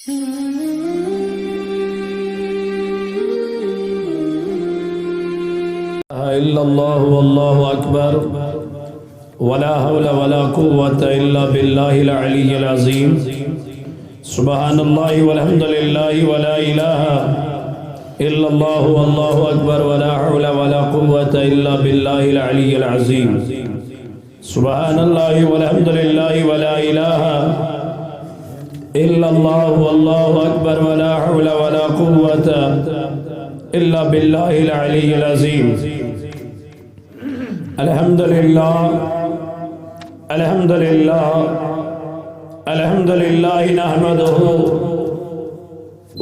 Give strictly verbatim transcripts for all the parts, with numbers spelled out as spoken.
إلا الله والله أكبر، ولا حول ولا قوة إلا بالله العلي العظيم. سبحان الله والحمد لله ولا إله إلا الله والله أكبر، ولا حول ولا قوة إلا بالله العلي العظيم. سبحان الله والحمد لله ولا إله إلا الله والله أكبر، ولا حول ولا قوة إلا بالله العلي العظيم. الحمد لله، الحمد لله، الحمد لله نحمده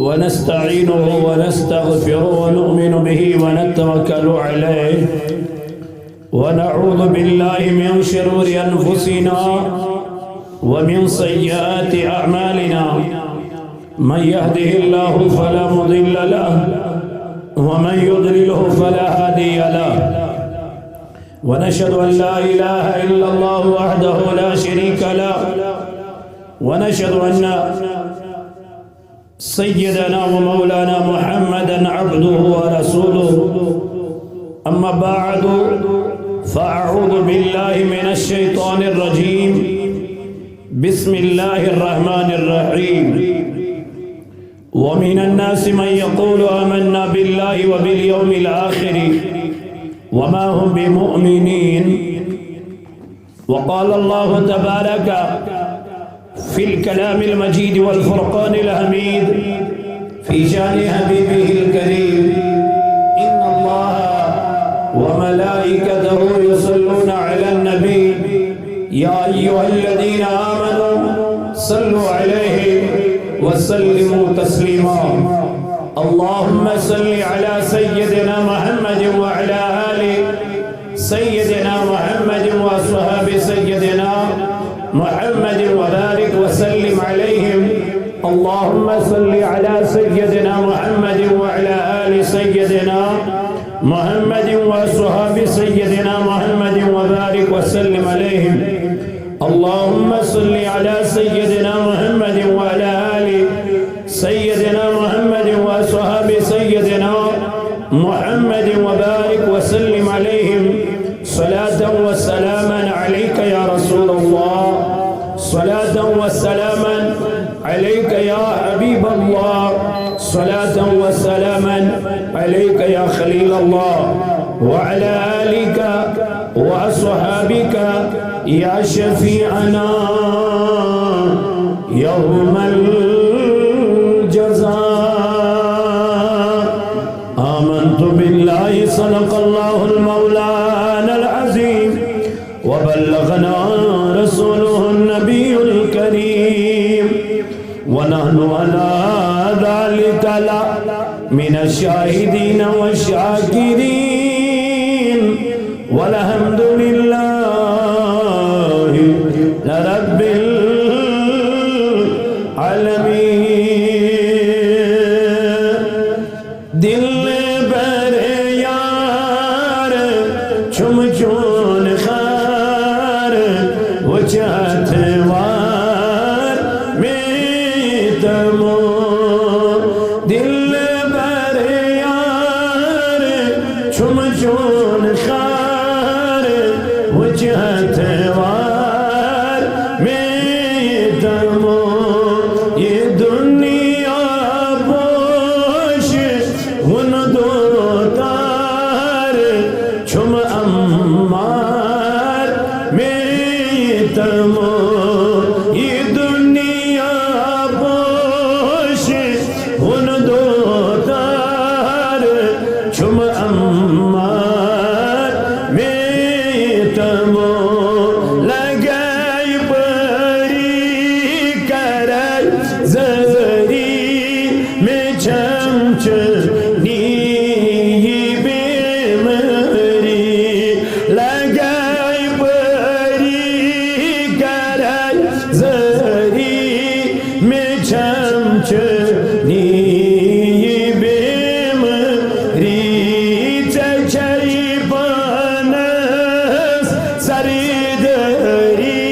ونستعينه ونستغفره ونؤمن به ونتوكل عليه، ونعوذ بالله من شرور أنفسنا ومن سيئات أعمالنا. من يهده الله فلا مضل له، ومن يضلله فلا هادي له. ونشهد أن لا إله إلا الله وحده لا شريك له، ونشهد أن سيدنا ومولانا محمدا عبده ورسوله. أما بعد، فأعوذ بالله من الشيطان الرجيم. بسم الله الرحمن الرحيم. ومن الناس من يقول آمنا بالله وباليوم الآخر وما هم بمؤمنين. وقال الله تبارك في الكلام المجيد والفرقان الحميد في شأن حبيبه الكريم: إن الله وملائكته يصلون على النبي، يا أيها الذين آمنوا صلوا عليه وسلموا تسليما. اللهم صل على سيدنا محمد وعلى آل سيدنا محمد وأصحاب سيدنا محمد وبارك وسلم عليهم. اللهم صل على سيدنا محمد وعلى آل سيدنا محمد وأصحاب سيدنا محمد وبارك وسلم عليهم. اللهم صل على سيدنا محمد وعلى آل سيدنا محمد وأصحاب سيدنا محمد وبارك وسلم عليهم. صلاة وسلاما عليك يا رسول الله، صلاة وسلاما عليك يا حبيب الله، صلاة وسلاما عليك يا خليل الله، وعلى آلك وأصحابك يا شفيعنا يوم الجزاء. آمنت بالله، صدق الله المولانا العظيم، وبلغنا رسوله النبي الكريم، ونحن على ذلك لمن الشاهدين والشاكرين، والحمد لله رب العالمين. دلبر یار، چھُم چون خار، وٕچھ ہتھ وار مےٚ تمو۔ دلبر یار، چھُم چون خار، وٕچھ ہتھ وار مےٚ تمو۔ یہِ دُنیا پوش وُن دو تار، چھُم عمار مےٚ تمو۔ یہِ دُنیا پوش وُن دو تار، چھُم عمار مےٚ تمو۔ لگے پری کرے زری، مےٚ چھم چنی یہِ بیمٲری۔ لگے پری کرے زری، مےٚ چھم چنی یہِ بیمٲری۔ ژےٚ چھے پانس سردٲری،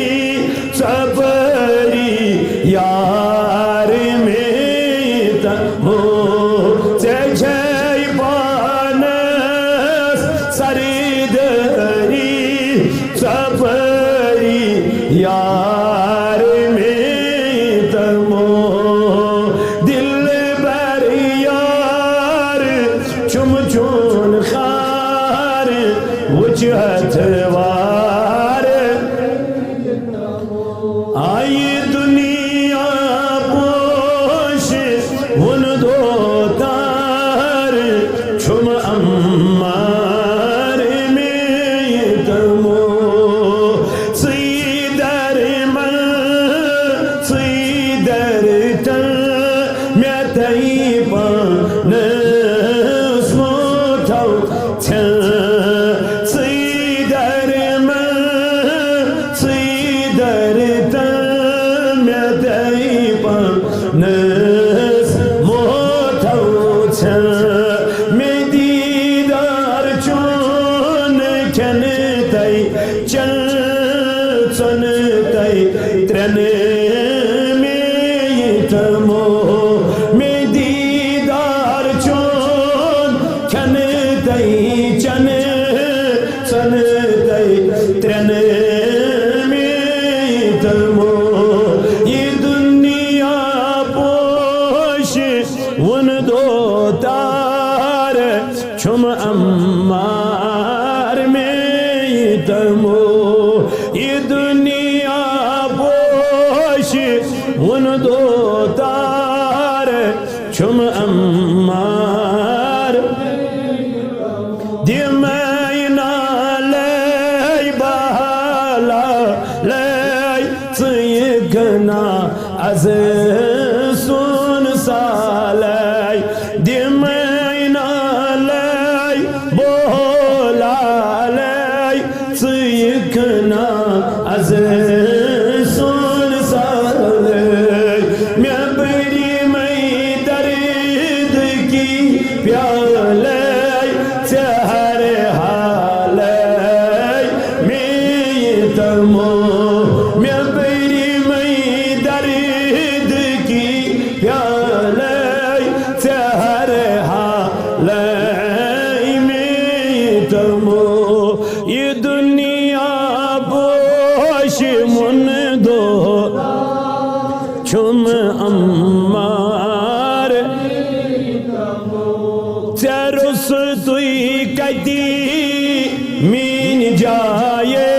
ژۄپٲری یار مےٚ نس موتو ژھن مےٚ دیٖدار چون کھٮ۪ن تَے چٮ۪ن ژۄن تَے ترٛٮ۪ن مےٚ یہِ تمو مےٚ دیٖدار چون کھٮ۪ن تَے چٮ۪ن ژۄن تَے ترٛٮ۪ن مےٚ تمو یہِ دُنیا پوش وُن دو تار چھُم عمار مےٚ تمو یہِ دُنیا پوش وُن دو تار چھُم عمار دِمَے نالَے بہالَے ژٕ یہِ گناہ از سون سالَے دِمَے نالَے بہالَے ژٕ یہِ گناہ از سون سالَے مےٚ بٔری مَے درد کی پیالَے ژےٚ ہر حالَے مےٚ یہِ تمو مےٚ بٔری مَے درد کی پیالَے ژےٚ ہر حالَے مےٚ یہِ تمو یہِ دُنیا پوش مُن دو چھُم عمار ژےٚ روٚستُے کَتہِ میٛٲنۍ جایے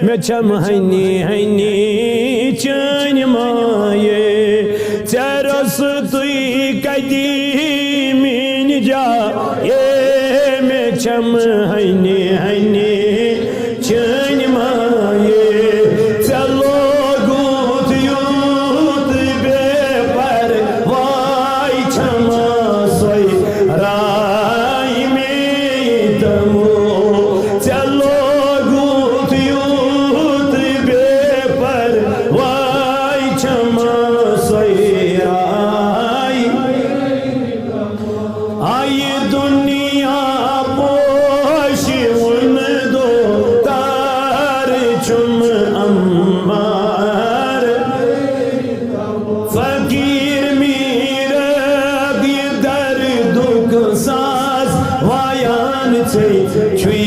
مےٚ چھَم ہنی ہنی چٲنۍ مایے ژےٚ روٚستُے کَتہِ میٛٲنۍ جایے مےٚ چھَم ہنی ہنی چٲنۍ مایہِ ژےٚ لوگُتھ یوٗت بے پرواے چھَم سۄے راے مےٚ تمو ژےٚ لوگُتھ یوٗت بے پرواے چھَم سۄے راے آیہِ دُنیا پوش وُن دو تار چھُم عمار فقیٖر میٖرَب یہِ دردُک ساز وایان ژے چھُے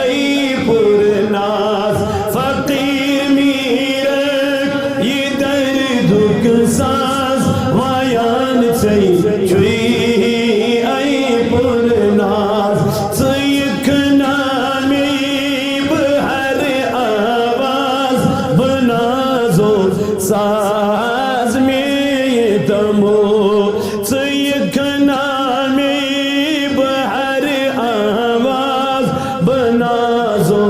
اَے پُر ناز فقیٖر میٖرَب یہِ دردُک ساز وایان ژے چھُے اَے پُر ناز ژٕ یِکھ نا مے بہٕ ہر آواز بہٕ نازو ساز مے تمو ژٕ یِکھ نا مے بہٕ ہر آواز بہٕ نازو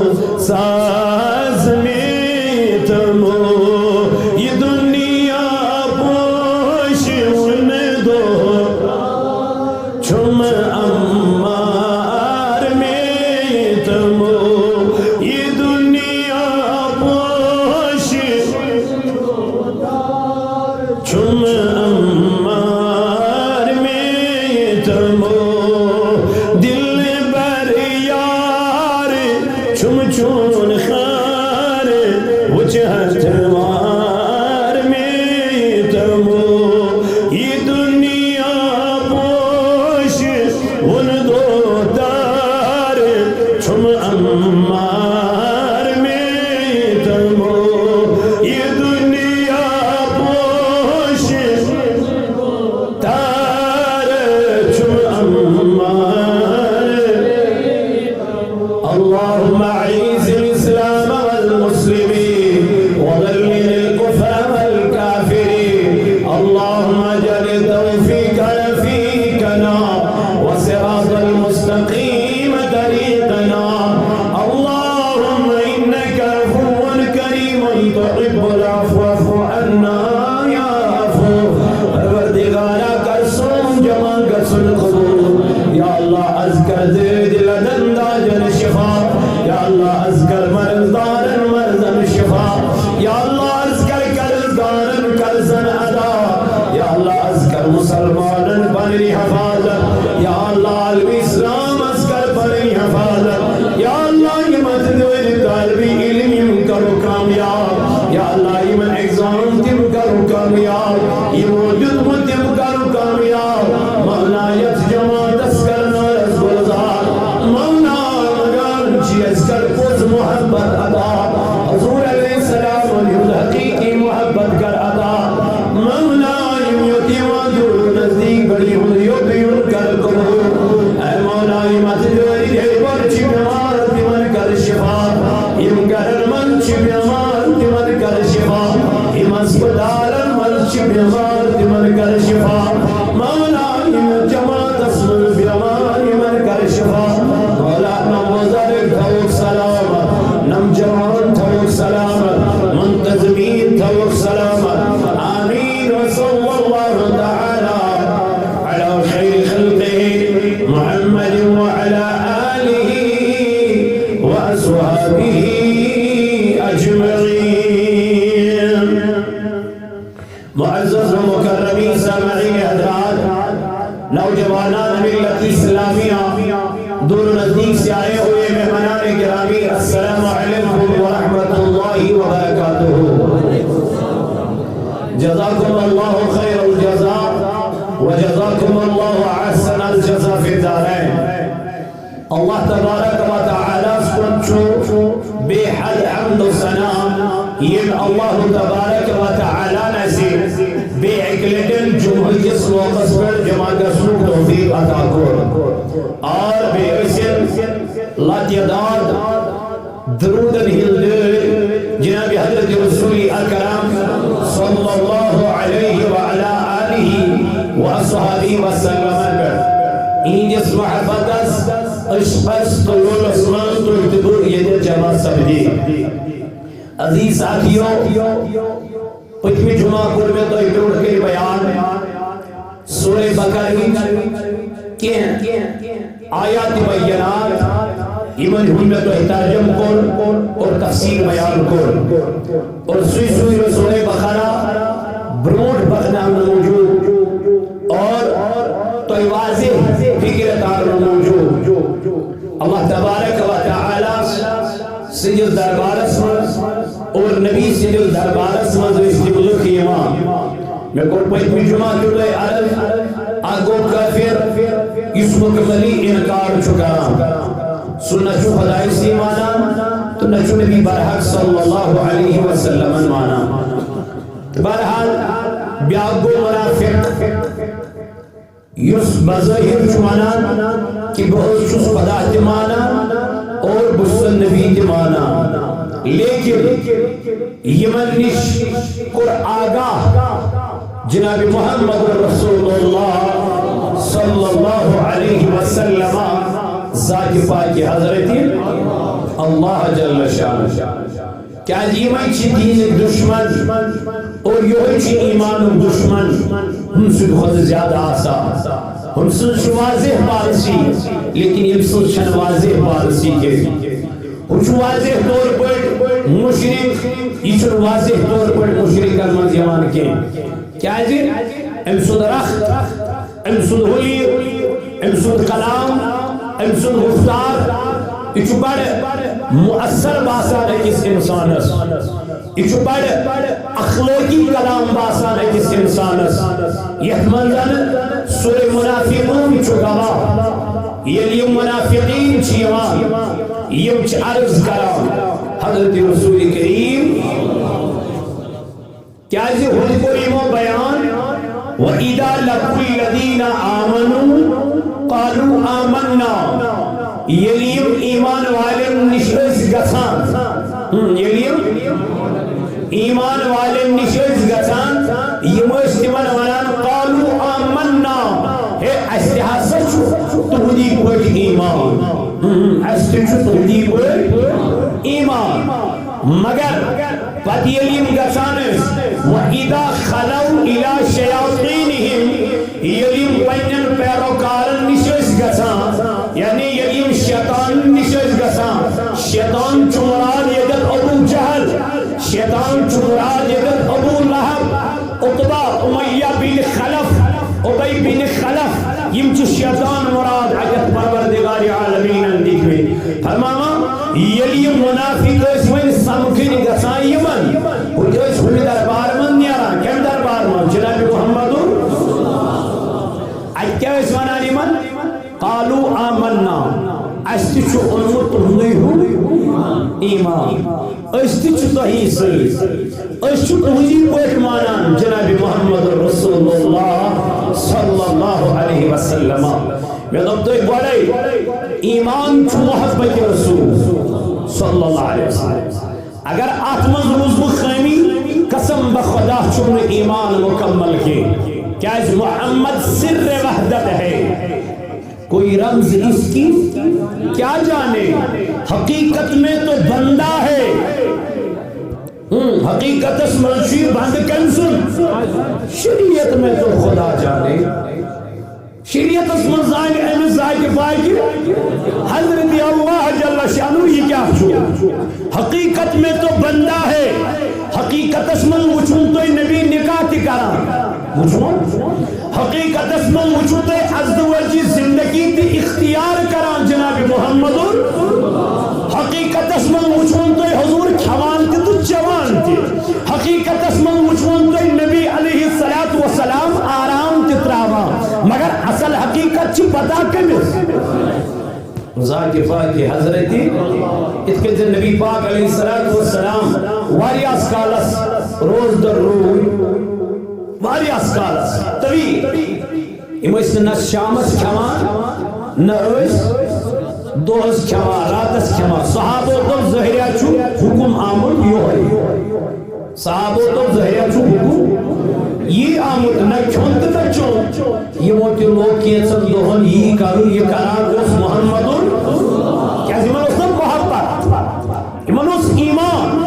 ساز مے تمو یہِ دُنیا پوش وُن دو چھُم عمار مے تمو یہِ دُنیا پوش چھُم عمار مے تمو دلبر یار چھُم چون خار وٕچھ ہتھ وار مے تمو یہِ دُنیا پوش وُن دو تار چھُم عمار مے تمو یہِ دُنیا پوش کامیاب، یِمو دیُتمُت تِم کَرُن کامیاب۔ مولا یَتھ جماعتَس کَرنٲیِس گُلزار۔ مولا مگر چھِ اَسہِ کَر پوٚز محبت عطا۔ حضور علیہ السلام ہُنٛد حقیقی محبت کَر عطا۔ مولا یِم یوٚت یِوان دوٗر نزدیٖک بڑی ہُنٛد یوٚت یُن کَر قبوٗل۔ اے مولا یِم اَتھ دٲرِ دِلہِ بَر چھِ بٮ۪مار تِمَن کَر شفا۔ یِم گَرَن منٛز چھِ بٮ۪مار تِمَن کَر شفا۔ یِم ہسپتالن منٛز چھِ بٮ۪مار، تِمن کر شفا۔ مولا، یِم جماعتس منٛز بٮ۪مار، یِمن کر شفا۔ مولا، نم بزرگ تھاوُکھ سلامت، نم جوان تھاوُکھ سلامت، منتظمین تھاوُکھ سلامت۔ آمین۔ وصلی اللہ تعالی على خير خلقه محمد وعلى آله وأصحابه أجمعين۔ معزز و مکرمین سامعین حضرات، نوجوانان ملت اسلامیہ، دور و نزدیک سے آئے ہوئے مہمانان گرامی، السلام علیکم ورحمۃ اللہ وبرکاتہ۔ جزاکم اللہ خیر الجزاء و جزاکم اللہ احسن الجزاء فی الدارین۔ اللہ تبارک و تعالیٰ ہس کُن چھُ بے حد حمد و ثنا، ییٚمۍ اللہ تبارک و تعالیٰ ہن اسہِ بیٚیہِ اکہِ لٹہِ جمعہ کِس موقعس پٮ۪ٹھ جمع گژھنُک توفیق عطا کوٚر۔ اور بیٚیہِ ٲسِن لاتعداد درودن ہٕنٛدۍ ڈٲلۍ جناب حضرت رسول اکرم صلی اللہ علیہ وعلی آلہ و اصحابہ وسلم پٮ۪ٹھ۔ اِہِنٛدِس محبتس، عشقس تہٕ لولس منٛز تُہۍ تہٕ بہٕ ییٚتہِ جمع سپدے۔ عزیز ساتھیو، پٔتمہِ جمعہ کوٚر مےٚ تۄہہِ برٛونٛٹھ کنہِ بیان سورہ بقرہ ہٕنٛدۍ کینٛہہ آیات بینات، یِمن ہُنٛد مےٚ تۄہہِ ترجمہٕ کوٚر اور تفسیر بیان کوٚر۔ اور سُے سُے سورہ بقرہ برٛونٛٹھ پکناونہٕ موٗجوٗب اور تۄہہِ واضح فکرِ تارنہٕ موٗجوٗب۔ اللہ تبارک و تعالیٰ سٕنٛدِس دربارس منٛز اور نبی سٕنٛدِس دربارس منٛز ٲسۍ تِم لُکھ یِوان۔ مےٚ کوٚر پٔتمہِ جمعہ تہِ تۄہہِ عرض، اکھ گوٚو کٲفِر، یُس مُکملی اِنکار چھُ کران۔ سُہ نہ چھُ خۄدایسٕے مانان تہٕ نہ چھُ نبی برحق صلی اللہ علیہ وسلمن مانان۔ بہرحال، بیٛاکھ گوٚو منافق، یُس بظٲہِر چھُ وَنان کہِ بہٕ حظ چھُس خۄدا تہِ مانان اور بہٕ چھُس نبی تہِ مانان، لیکن یِمن نِش کوٚر آگاہ جناب محمد رسول اللہ صلی اللہ علیہ وسلم، ذاتِ پاکِ حضرت اللہ جل شانہ۔ کیازِ یِمے چھِ دیٖنٕکۍ دُشمن اور یِہوٚے چھُ ایٖمانُک دُشمن۔ ہُم سٕنٛدِ کھۄتہٕ زیادٕ آسان۔ ہُم سٕنٛز چھِ واضح پالسی، لیکن ییٚمہِ سٕنٛز چھَنہٕ واضح پالسی کینٛہہ۔ ہُہ چھُ واضح طور پٲٹھۍ مُشرِک، یہِ چھُنہٕ واضح طور پٲٹھۍ مُشرِکن منٛز یِوان کینٛہہ۔ کیازِ؟ أمۍ سُنٛد رخت، أمۍ سُنٛد حُلیہِ، أمۍ سُنٛد کلام، أمۍ سُنٛد گُفتار، یہِ چھُ بڑٕ مؤثر باسان أکِس اِنسانس۔ یہِ چھُ بڑٕ اخلٲقی کلام باسان أکِس اِنسانس، یتھ منٛز سورہ منافقون چھُ گواہ۔ ییٚلہِ یِم منافقین چھِ یِوان، یِم چھِ عرض کران حضرت رسول کریم، کیازِ ہُتہِ کوٚر یِمو بیان، وَإِذَا لَقُوا الَّذِينَ آمَنُوا قَالُوا آمَنَّا۔ ییٚلہِ یِم ایٖمان والٮ۪ن نِش ٲسۍ گژھان، ہم، ییٚلہِ یِم ایٖمان والٮ۪ن نِش ٲسۍ گژھان، یِم ٲسۍ تِمن وَنان، قَالُوا آمَنَّا، ہے، اَسہِ تہِ ہسا چھُ تُہُنٛدی پٲٹھۍ ایٖمان۔ ہم، اَسہِ تہِ چھُ تُہُنٛدی پٲٹھۍ ایٖمان۔ مگر پتہٕ ییٚلہِ یِم گژھان ٲسۍ، وَإِذَا خَلَوْا إِلَىٰ شَيَاطِينِهِمْ، ییٚلہِ یِم پننٮ۪ن پیروکارن نِش ٲسۍ گژھان، یعنی ییٚلہِ یِم شیطانن نِش ٲسۍ گژھان، شیطان چھُ مراد ییٚتٮ۪تھ ابو جہل، شیطان چھُ مراد ییٚتٮ۪تھ ابو لہب، عتبہ، امیہ بن خلف، ابی بن خلف، یِم چھِ شیطان مراد اَتٮ۪تھ پروردگار عالمیٖنَن دِتمٕتۍ۔ فرماوان، ییٚلہِ یِم منافق ٲسۍ وۄنۍ سمکھٕنۍ گژھان یِمن، ہُتہِ ٲسۍ ہُمہِ دربار منٛز نیران۔ کَمہِ چھُ اوٚنمُت تُہُنٛدُے ہیوٗ ایمان۔ أسۍ تہِ چھِ تۄہی سۭتۍ۔ أسۍ چھِ تُہٕنٛدی پٲٹھۍ مانان جناب محمد رسول اللہ صلی اللہ علیہ وسلم۔ مےٚ دوٚپ تۄہہِ گۄڈَے، ایمان چھُ محبت رسول صلی اللہ علیہ وسلم۔ اگر اتھ منٛز روٗزوٕ خٲمی، قسم بخدا چھُم نہٕ ایمان مکمل کینٛہہ۔ کیازِ محمد سر وحدت ہے۔ کوئی رمز اس کی کیا جانے، حقیقت میں تو بندہ ہے۔ ہم، حقیقتس منٛز چھُ یہِ بندٕ کٔمۍ سُنٛد؟ شریعت میں تو خدا جانے۔ شریعتس منٛز زانہِ أمِس ذاتِ پاکہِ حضرت اللہ جل شانہ یہِ کیٛاہ چھُ۔ حقیقت میں تو بندہ ہے۔ حقیقتس منٛز وٕچھُن تُہۍ نبی نکاح تہِ کران۔ وٕچھُن۔ حقیقتس منٛز وٕچھُن تُہۍ ازدواجی زندگی تہِ اختیار کران جناب محمد۔ حقیقتس منٛز وٕچھُن تُہۍ حضور کھٮ۪وان تہِ تہٕ چٮ۪وان تہِ۔ حقیقتس منٛز وٕچھُن تُہۍ نبی علیہ الصلوۃ والسلام آرام تہِ تراوان۔ مگر اصل حقیقت چھِ پتہ کٔمِس؟ ذاتِ پاکہِ حضرت، یِتھ کٔنۍ زَن نبی پاک علیہ الصلوۃ والسلام واریاہس کالس روزدر روٗدۍ، واریاہس کالس طویل۔ یِم ٲسۍ نہٕ نہ شامس کھٮ۪وان، نہ ٲسۍ دۄہس کھٮ۪وان، راتس کھٮ۪وان۔ صحابو دوٚپ، ظٲہریا چھُ حُکُم آمُت یِہوٚے۔ صحابو دوٚپ، ظٲہریا چھُ حُکُم یی آمُت، نہ کھیوٚن تہٕ نہ چیوٚن۔ یِمو تہِ لوگ کینٛژن دۄہن یی کرُن، یہِ کران اوس محمدُن۔ کیازِ یِمن اوس نہ محبت، یِمن اوس ایمان۔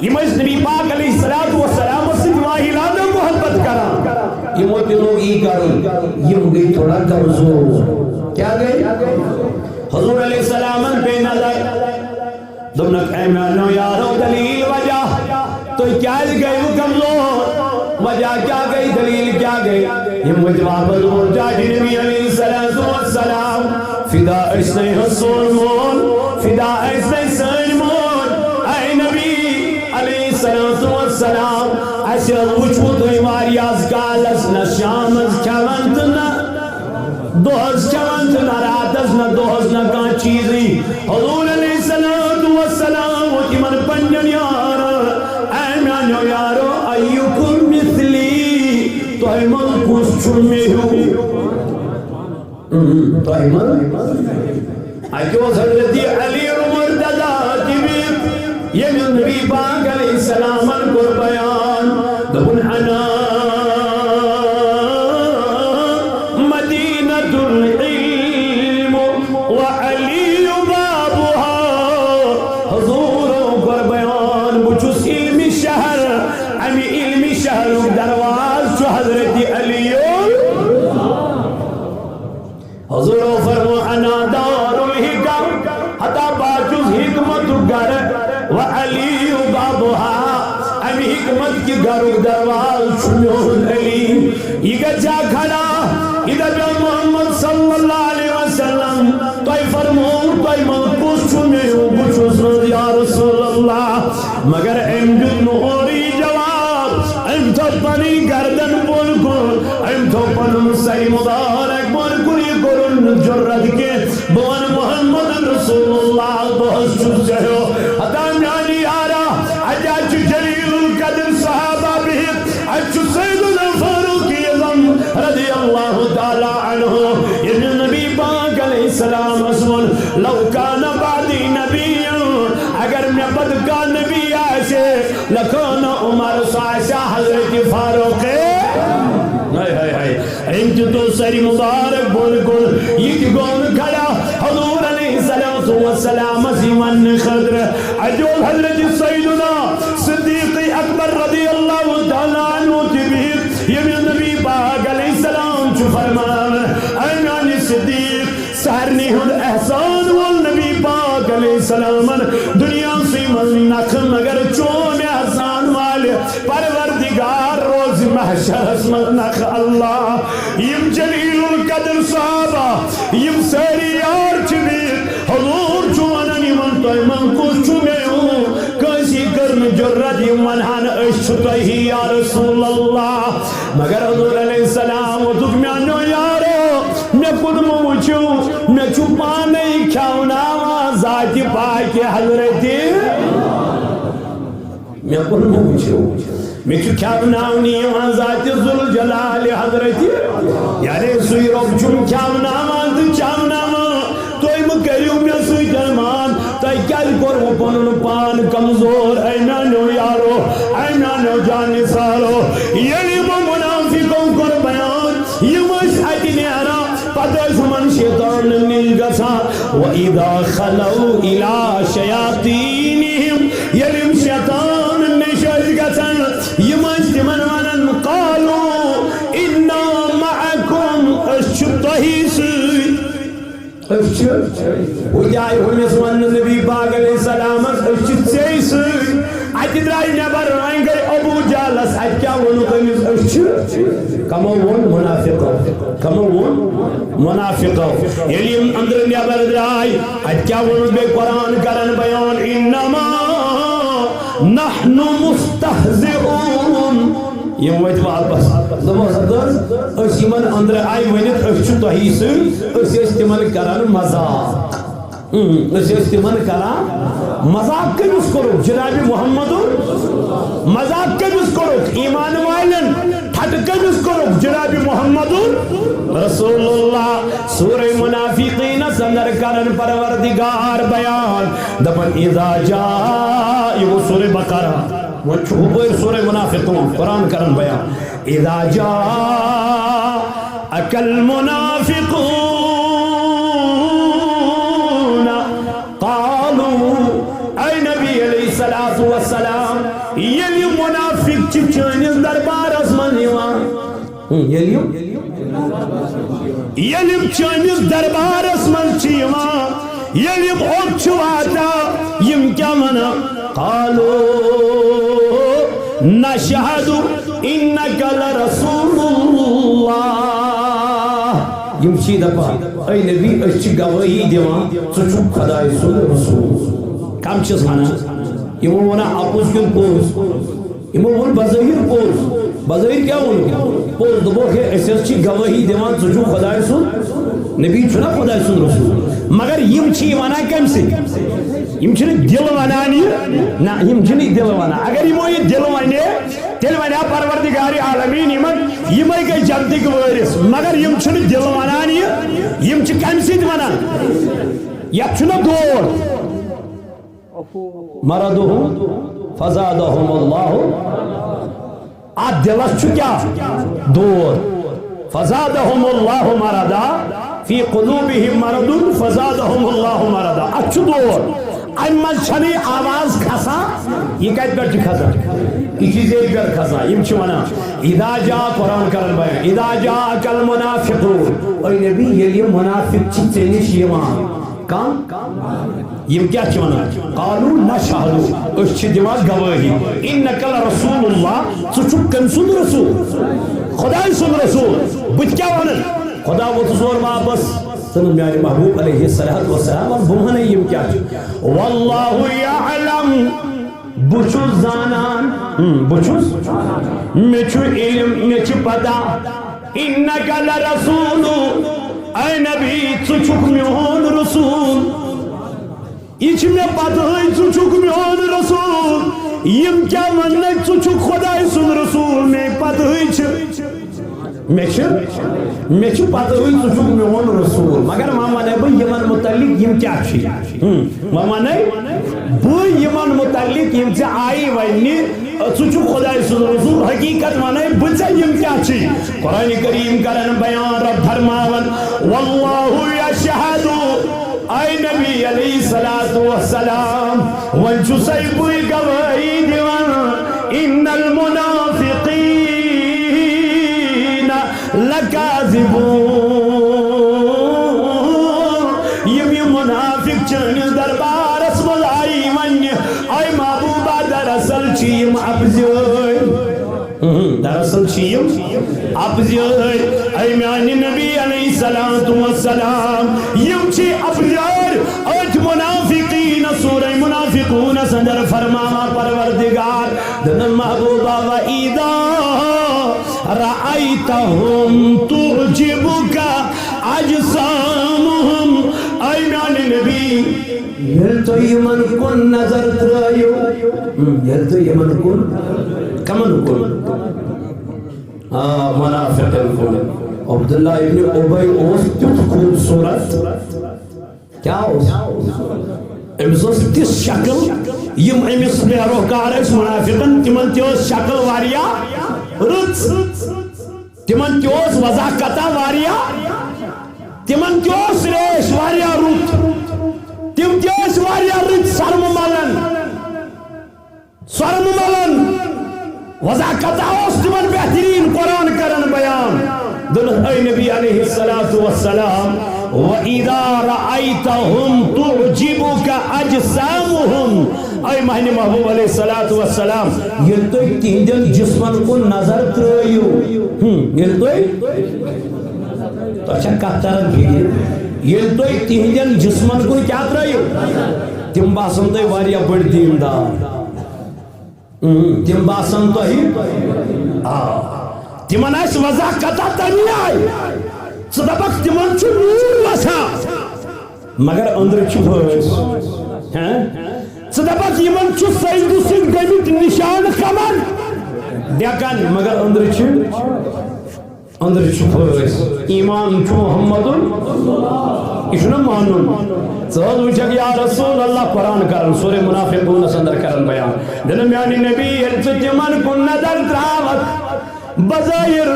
یِم ٲسۍ نبی پاک علیہ الصلوۃ والسلام سۭتۍ واہیلانہ محبت کران۔ یِمو تہِ لوگ یی کرُن، یِم گٔے تھوڑا کمزور۔ کیٛاہ گٔے؟ حضور علیہ السلامن پیٚیہِ نظر۔ دوٚپنکھ، اے میانیو یارو، دلیل وجہ، تُہۍ کیازِ گٔیوٕ کمزور؟ وجہ کیٛاہ گٔے؟ دلیل کیٛاہ گٔے؟ یِم ؤتھۍ واپس، دوٚپُکھ، ٹاٹھۍ نبی علیہ الصلوۃ والسلام، فدا ٲسۍ نَے ہُہ سون مول، فدا ٲسۍ نَے سٲنۍ موج۔ اے نبی علیہ الصلوۃ والسلام، اَسہِ حظ وٕچھوٕ تُہۍ واریاہس کالس نہ شامس کھٮ۪وان تہٕ نہ دۄہس کھٮ۪وان تہٕ نہ راتس، نہ دۄہس نہ کانٛہہ چیٖزٕے۔ حضور علیہ الصلوۃ والسلام ووٚن تِمن پننٮ۪ن یارن، اے میانیو یارو، ایکم مثلی، تۄہہِ منٛز کُس چھُ مےٚ ہیوٗ؟ اۭں، تۄہہِ منٛز۔ اَتہِ اوس حضرت علی مرتضیٰ تہِ بِہِتھ، ییٚمہِ نبی پاک علیہ السلامن کوٚر بیان، دوٚپُن، انا مدینۃ العلم و علی بابها۔ حضورو کوٚر بیان، بہٕ چھُس علمِ شہر، اَمہِ علمِ شہرُک دروازٕ چھُ حضرت علی۔ حضورو فرمو، انا دار الحکم، ہتا بہٕ چھُس حکمتُک گرٕ، و علی بابها، اَمہِ حکمت کہِ گرُک دروازٕ چھُ میون علی۔ یہِ گژھِ ہا کھڑا، یہِ دپہِ ہا محمد صلی اللہ علیہ وسلم، تۄہہِ فرموو، تۄہہِ منٛز کُس چھُ مےٚ ہیوٗ؟ بہٕ چھُس نہٕ یا رسول اللہ۔ مگر أمۍ دیُت نہٕ اورٕ یہِ جواب۔ أمۍ تھوٚو پنٕنۍ گردن بۄن کُن، أمۍ تھوٚو پنُن سر مبارک بۄن کُن، یہِ کوٚرُن نہٕ جرأت کینٛہہ۔ بہٕ وَنہٕ محمد رسول اللہ، بہٕ حظ چھُس ژےٚ ہیوٚو۔ ہتا میانہِ یارا، اَتہِ حظ چھُ جلیل القدر صحابہ بِہِتھ، اَتہِ چھُ سیدنا فاروق اعظم رضی اللہ تعالیٰ عنہ، ییٚمِس نبی پاک علیہ السلامس ووٚن، لو کان بعدی نبی، اگر مےٚ پتہٕ کانٛہہ نبی آسہِ، لکان عمر، سُہ آسہِ ہا حضرت فاروق۔ ہاے، ہاے، ہاے۔ أمۍ تہِ تُل سر مبارک بۄن کُن، یہِ تہِ گوٚو نہٕ کھڑا حضور علیہ الصلوۃ والسلامس یہِ وننہٕ خٲطرٕ۔ اَتہِ اوس حضرت سیدنا صدیق اکبر رضی اللہ تعالیٰ عنہ تہِ بِہِتھ، ییٚمِس نبی پاک علیہ السلام چھُ فرماوان، اے میانہِ صدیق، سارنٕے ہُنٛد احسان وول نبی پاک علیہ السلامن دُنیاہسٕے منٛز نکھٕ، مگر چون احسان والہِ پروردگار روزِ محشرس منٛز نکھٕ۔ اللہ، یِم جلیل القدر صحابہ، یِم سٲری یار چھِ بِہِتھ، حضور چھُ ونان، یِمن تۄہہِ منٛز کُس چھُ مےٚ ہیوٗ؟ کٲنٛسی کٔر نہٕ جرأت یِم ونہن، أسۍ چھِ تۄہی یا رسول اللہ۔ مگر حضور علیہ السلام ووٚتھُکھ، میانیو یارو، مےٚ کُن مہٕ وٕچھِو، مےٚ چھُ پانے کھیاوناوان۔ ذاتِ پاکِ حضرتِ۔ مےٚ کوٚر نہٕ وٕچھِو۔ مےٚ چھُ کھٮ۪وناونہٕ یِوان ذاتِ ذوالجلالِ حضرتِ۔ یعنی سُے رۄب چھُم کھٮ۪وناوان تہٕ چاوناوان۔ تُہۍ مہٕ کٔرِو مےٚ سۭتۍ ارمان۔ تۄہہِ کیٛازِ کوٚروٕ پنُن پان کمزور؟ اے میٛانیو یارو، اے میٛانیو جان نثارو، ییٚلہِ یِمو منافقو کوٚر بیان، یِم ٲسۍ اتہِ نیران، پتہٕ ٲسۍ یِمن شیطانن نِش گژھان۔ وَإِذَا خَلَوْا إِلَىٰ شَيَاطِينِهِمْ، ییٚلہِ یِم شیطانن نِش ٲسۍ گژھان، یِم ٲسۍ تِمن ونان، قَالُوا إِنَّا مَعَكُمْ، أسۍ چھِ تۄہی سۭتۍ۔ أسۍ چھِ، ہُتہِ آیہِ ہُمِس وننہٕ نبی پاک علیہ السلامس، أسۍ چھِ ژےٚ سۭتۍ۔ اتہِ درٛاے نٮ۪بر، وۄنۍ گٔے ابو جہلس، اتہِ کیٛاہ ووٚنُکھ أمِس؟ أسۍ چھِ، کمو ووٚن؟ منافقو۔ کمو ووٚن؟ منافقو۔ ییٚلہِ یِم أنٛدرٕ نٮ۪بر درٛاے، اتہِ کیٛاہ ووٚنُکھ بیٚیہِ؟ قرآن کرن بیان، انما نحن مستہزئون۔ یِم وٲتۍ واپس۔ دوٚپمَس، ہتہٕ حظ، أسۍ یِمن أنٛدرٕ آیہِ ؤنِتھ، أسۍ چھِ تۄہی سۭتۍ، أسۍ ٲسۍ تِمن کران مذاق۔ اۭں، أسۍ ٲسۍ تِمن کران مذاق۔ کٔمِس کوٚرُکھ؟ جناب محمدُن۔ مذاق کٔمِس کوٚرُکھ؟ ایمان والٮ۪ن۔ ٹھٹہٕ کٔمِس کوٚرُکھ؟ جناب محمدُن رسول اللہ۔ سورہ منافقینس اندر کرن پروردگار بیان، دپان، اذا جاء، یہِ گوٚو سورہ بقرہ۔ وۄنۍ چھُ ہُپٲرۍ سورہ منافقون، قرآن کران بیان۔ اذا جاءك المنافقون قالوا، اے نبی علیہ الصلوۃ والسلام، ییٚلہِ منافق چھِ چٲنِس دربارس منٛز یِوان، ہم، ییٚلہِ یِم، ییٚلہِ یِم چٲنِس دربارس منٛز چھِ یِوان، ییٚلہِ یِم اوٚت چھِ واتان، یِم کیٛاہ وَنان؟ قالوا نشهد إنك لرسول الله۔ یِم چھِ دَپان، اے نبی، أسۍ چھِ گوٲہی دِوان، ژٕ چھُکھ خۄداے سُنٛد رسول۔ کَم چھِس وَنان؟ یِمو وَنان اَپُز کِنہٕ پوٚز؟ یِمو ووٚن بظٲہِر پوٚز۔ بظٲہِر کیٛاہ ووٚنُکھ؟ پوٚز۔ دوٚپُکھ، ہے، أسۍ حظ چھِ گوٲہی دِوان، ژٕ چھُکھ خۄداے سُنٛد نبی، چھُنہ خۄداے سُنٛد رسول۔ مگر یِم چھِ وَنان کَمہِ سۭتۍ؟ یِم چھِنہٕ دِل وَنان یہِ۔ نہ، یِم چھِنہٕ یہِ دِل وَنان۔ اگر یِمو یہِ دِل وَنے، تیٚلہِ وَنہِ ہا پروردگار عالمیٖن یِمن، یِمے گٔے جنتٕکۍ وٲرِث۔ مگر یِم چھِنہٕ دِل وَنان یہِ۔ یِم چھِ کَمہِ سۭتۍ وَنان؟ یَتھ چھُنہ دود۔ مردهم فزادهم اللہ۔ اتھ دلس چھُ کیٛاہ؟ دود۔ فزادهم اللہ مرضا، فی قلوبہم مرض فزادهم اللہ مرضا۔ اتھ چھُ دود۔ امہِ منٛز چھنہٕ یہِ آواز کھسان۔ یہِ کتہِ پٮ۪ٹھ چھِ کھسان؟ یہِ چھِ زیٚوِ پٮ۪ٹھ کھسان۔ یِم چھِ ونان، اذا جاء، قرآن کران بیان، اذا جاءك المنافقون۔ اے نبی، ییٚلہِ یِم منافق چھِ ژےٚ نِش یِوان، کم؟ یِم کیٛاہ چھِ وَنان؟ قالوا نشهد، أسۍ چھِ دِوان گوٲہی، إنك لرسول الله، ژٕ چھُکھ کٔمۍ سُنٛد رسول؟ خۄداے سُنٛد رسول۔ بہٕ تہِ کیٛاہ وَنہٕ؟ خۄدا ووٚتھُس اورٕ واپس۔ ژٕ نہٕ میٛانہِ محبوب علیہ الصلوۃ والسلام وَن، بہٕ وَنَے یِم کیٛاہ چھِ۔ والله يعلم، بہٕ چھُس زانان، ہم، بہٕ چھُس، مےٚ چھُ علم، مےٚ چھِ پتہ، إنك لرسول، اے نبی، ژٕ چھُکھ میون رسول۔ یہِ چھِ مےٚ پتہٕے، ژٕ چھُکھ میون رسول۔ یِم کیٛاہ وَننَے، ژٕ چھُکھ خۄداے سُنٛد رسول، مےٚ پتہٕے چھِ۔ مےٚ چھِ، مےٚ چھِ پتہٕ، ژٕ چھُکھ میون رسول، مگر وۄنۍ وَنَے بہٕ یِمن مُتعلِق یِم کیٛاہ چھِ۔ ہم، وۄنۍ وَنَے بہٕ یِمن مُتعلِق یِم ژےٚ آیی وَننہِ، ژٕ چھُکھ خۄداے سُنٛد رسول، حقیٖقت وَنَے بہٕ ژےٚ یِم کیٛاہ چھِ۔ قرآن کریم کرن بیان، رب فرماوان، واللہ یشہد، اے نبی علیہ الصلوۃ والسلام، وۄنۍ چھُسَے بٕے گوٲہی دِوان، ان المنافقین لکاذبون۔ یِم یِم منافق چٲنِس دربارس منٛز آیی وننہِ، اے محبوبہ، دراصل چھِ یِم اپزٲرۍ۔ اہم، دراصل چھِ یِم اپزٲرۍ۔ اے میانہِ نبی علیہ الصلوۃ والسلام، یِم چھِ اپزٲرۍ۔ أتھۍ منافقین، سورہ منافقونس اندر فرماوان پروردگار، دپان، محبوبہ، وَإِذَا رَأَيْتَهُمْ تُعْجِبُكَ أَجْسَامُهُمْ۔ اے میانہِ نبی، ییٚلہِ تُہۍ یِمن کُن نظر ترٲیِو، ہم، ییٚلہِ تُہۍ یِمن کُن، کمن کُن؟ آ، منافقن کُن۔ عبداللہ ابن ابی اوس تیُتھ خوٗبصوٗرت۔ کیٛاہ اوس؟ أمِس ٲس تِژھ شکل، یِم أمِس پیروکار ٲسۍ منافقن، تِمن تہِ ٲس شکل واریاہ رٕژ۔ تِمن تہِ اوس وضاحت واریاہ، تِمن تہِ اوس ریش واریاہ رُت، تِم تہِ ٲسۍ واریاہ رٕتۍ سرمہٕ ملن، سرمہٕ ملن۔ وضاحت اوس تِمن بہتریٖن قرآن کران بیان۔ دوٚپنس، اے نبی علیہ الصلوۃ والسلام، وَإِذَا رَأَيْتَهُمْ تُعْجِبُكَ أَجْسَامُهُمْ۔ اے مہنی محبوب علیہ الصلوۃ والسلام، ییٚلہِ تُہۍ تِہنٛدٮ۪ن جسمن کُن نظر ترٲیِو، ہم، ییٚلہِ تُہۍ، تۄہہِ چھا کتھ تران فِکرِ؟ ییٚلہِ تُہۍ تِہنٛدٮ۪ن جسمن کُن کیٛاہ ترٲیِو؟ تِم باسن تۄہہِ واریاہ بٔڑۍ دیٖندار۔ اۭں، تِم باسن تۄہہِ۔ آ۔ تِمن آسہِ وضاحت تَمی آیہِ۔ ژٕ دَپکھ، تِمن چھُ نوٗر وسان، مگر أنٛدرٕ چھُ فٲسۍ۔ ہہ؟ ژٕ دَپکھ، یِمن چھُ سجدٕ سۭتۍ گٔمٕتۍ نِشانہٕ کمر ڈٮ۪کن، مگر أنٛدرٕ چھِ، أنٛدرٕ چھُ فٲسۍ۔ ایمان چھُ محمدُن، یہِ چھُنہ مانُن۔ ژٕ حظ وٕچھکھ یا رسول اللہ قرآن کران، سورہ منافقونس اندر کران بیان۔ دِنہٕ میانہِ نبی، ییٚلہِ ژٕ تِمن کُن نظر تراوکھ، بظٲہِر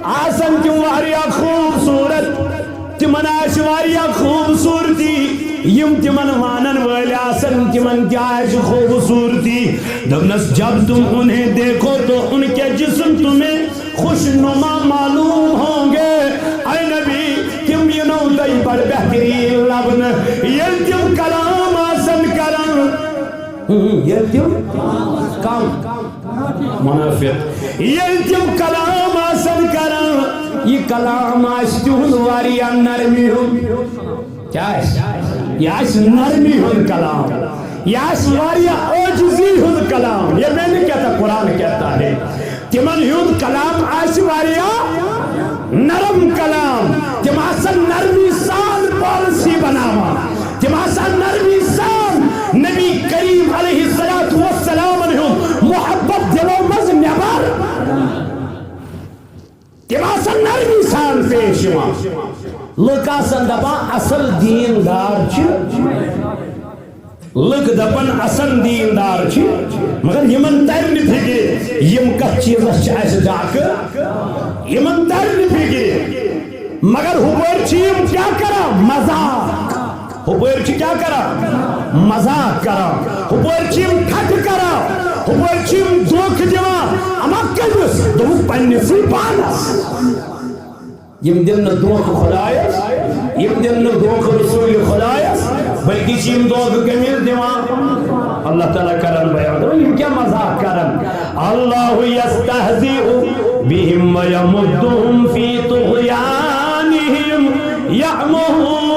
آسن تِم واریاہ خوٗبصوٗرت، تِمن آسہِ واریاہ خوٗبصوٗرتی، یِم تِمن مانن وٲلۍ آسن، تِمن تہِ آسہِ خوٗبصوٗرتی۔ دوٚپنس، جب تم انہیں دیکھو تو ان کے جسم تمہیں خوش نما معلوم ہوں گے۔ اے نبی، تِم یِنو تۄہہِ بڑٕ بہتریٖن لبنہٕ، ییٚلہِ تِم کلام آسن کران۔ ہم، ییٚلہِ تِم کم منافق۔ ییٚلہِ تِم کلام آسن کران، یہِ کلام آسہِ تِہُنٛد واریاہ نرمی ہُنٛد۔ کیٛاہ آسہِ؟ یہِ آسہِ نرمی ہُنٛد کلام۔ یہِ آسہِ واریاہ عٲجزی ہُنٛد کلام۔ یہ میں نے کہتا، قرآن کہتا ہے۔ تِمن ہُنٛد کلام آسہِ واریاہ نرم کلام۔ تِم آسن نرمی سان پالیسی بناوان۔ تِم آسن نرمی سان نبی کریم علیہ الصلوۃ والسلام ہُنٛد محبت دِلو منٛز نٮ۪بر۔ تِم آسن نرمی سان پیش یِوان۔ لُکھ آسن دپان، اصل دیندار چھِ۔ لُکھ دپان، اصل دیندار چھِ، مگر یِمن ترِ نہٕ فِکرِ، یِم کتھ چیٖزس چھِ اسہِ ڈاکہٕ۔ یِمن ترِ نہٕ فِکرِ، مگر ہُپٲرۍ چھِ یِم کیٛاہ کران؟ مذاق۔ ہُپٲرۍ چھِ کیٛاہ کران؟ مذاق کران۔ ہُپٲرۍ چھِ یِم ٹھٹھٕ کران۔ ہُپٲرۍ چھِ یِم دھوکہٕ دِوان۔ اما کٔمِس؟ دوٚپُکھ، پننِسٕے پانس۔ یِم دِن نہٕ دھوکہٕ خۄدایس، یِم دِن نہٕ دھوکہٕ رسول خۄدایس، بلکہِ چھِ یِم دھوکہٕ کٔمِس دِوان؟ اللہ تعالیٰ کرن بیان۔ دوٚپُن، یِم کیٛاہ مذاق کرن؟ اللہ یستہزئ بہم ویمدہم فی طغیانہم یعمہون۔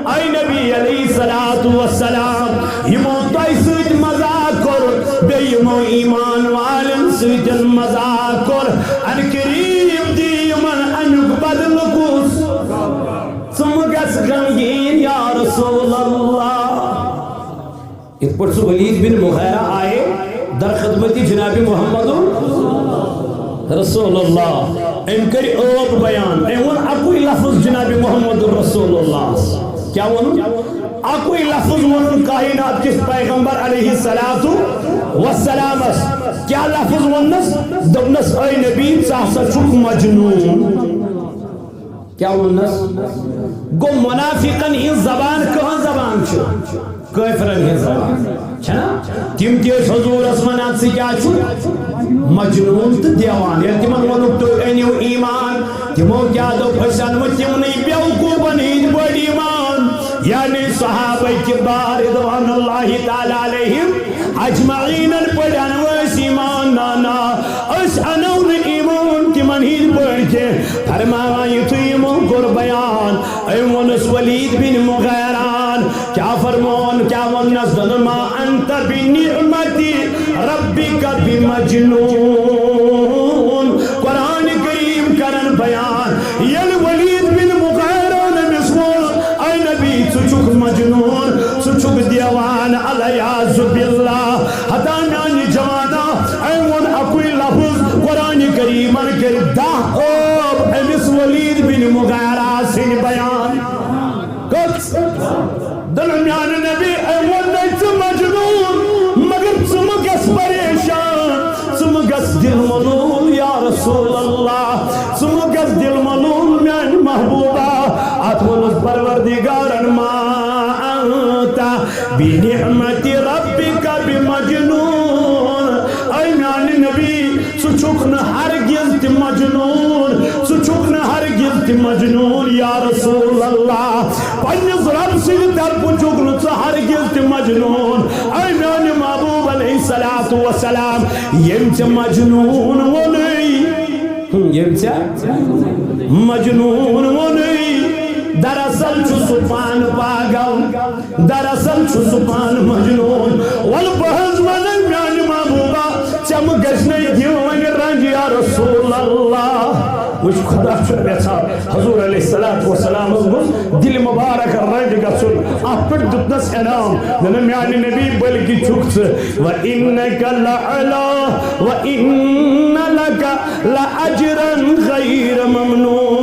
اے نبی علیہ الصلوۃ والسلام، یِمو تۄہہِ سۭتۍ مذاق کوٚر، بیٚیہِ یِمو ایمان والٮ۪ن سۭتۍ مذاق کوٚر، ان قریب دی یِمن امیُک بدلہٕ کُس؟ ژٕ مہٕ گژھ غمگیٖن یا رسول اللہ۔ یِتھ پٲٹھۍ سُہ ولید بن مغیرہ آیے در خدمت جناب محمد رسول اللہ۔ أمۍ کٔرۍ ٲب بیان، أمۍ ووٚن اَکُے لفظ جناب محمد رسول اللہ۔ کیٛاہ ووٚنُن؟ اَکُے لفظ ووٚنُن کائنات کِس پیغمبر علیہ الصلوۃ والسلامس۔ کیٛاہ لفظ ووٚننس؟ دوٚپنس، اے نبی، ژٕ ہسا چھُکھ مجنون۔ کیٛاہ ووٚننس؟ گوٚو، منافقن ہٕنٛز زبان کٕہٕنٛز زبان چھِ؟ کٲفرن ہٕنٛز زبان چھنا؟ تِم تہِ ٲسۍ حضورس ونان، ژٕ کیٛاہ چھُکھ؟ مجنون تہٕ دیوان۔ ییٚلہِ تِمن ووٚنُکھ، تُہۍ أنِو ایمان، تِمو کیٛاہ دوٚپ؟ أسۍ انوٕ تِمنٕے بیوقوٗفن ہٕنٛدۍ پٲٹھۍ ایمان۔ یعنی صحابہ کبار رضوان اللہ تعالیٰ علیہم اجمعینن پٲٹھۍ انوٕ أسۍ ایمان؟ نہ، نہ، أسۍ انو نہٕ ایمان تِمن ہٕنٛدۍ پٲٹھۍ کینٛہہ۔ فرماوان یُتھُے یِمو کوٚر بیان، أمۍ ووٚنُس ولید بن مغیران، کیٛاہ فرمون، کیٛاہ ووٚننس؟ دوٚپُن، ما انت بنعمت ربک بمجنون۔ قرآن کریم کرن بیان، ییٚلہِ ولید بن مغیران أمِس ووٚن، اے نبی، ژٕ چھُکھ رسول اللہ، ژٕ مہٕ گژھ دل ملوٗل میانہِ محبوبہ۔ اتھ ووٚنُس پروردگارن، ما انت بنعمت ربک بمجنون۔ اے میانہِ نبی، ژٕ چھُکھ نہٕ ہرگز تہِ مجنون، ژٕ چھُکھ نہٕ ہرگز تہِ مجنون۔ یا رسول اللہ، پننِس رب سٕنٛدِ طرفہٕ چھُکھ نہٕ ژٕ ہرگز تہِ مجنون۔ اے میانہِ محبوب علیہ الصلوۃ والسلام، ییٚمۍ ژےٚ مجنون ووٚنُے، ہم، ییٚمۍ ژےٚ مجنون ووٚنُے، دراصل چھُ سُہ پانہٕ پاگل، دراصل چھُ سُہ پانہٕ مجنون۔ وَلہٕ بہٕ حظ وَنَے میانہِ محبوبہ، ژےٚ مہٕ گژھِ نَے دِل وۄنۍ رنج یا رسول اللہ۔ وٕچھ، خدا چھُ یژھان، حضور علیہ الصلوۃ والسلام حظ گوٚژھ دِلہِ مُبارک رنج گژھُن۔ اَتھ پٮ۪ٹھ دیُتنَس انعام، دوٚپُن، میانہِ نبی، بلکہِ چھُکھ ژٕ، وَإِنَّكَ لَعَلَىٰ وَإِنَّ لَكَ لَأَجْرًا غَيْرَ مَمْنُونٍ۔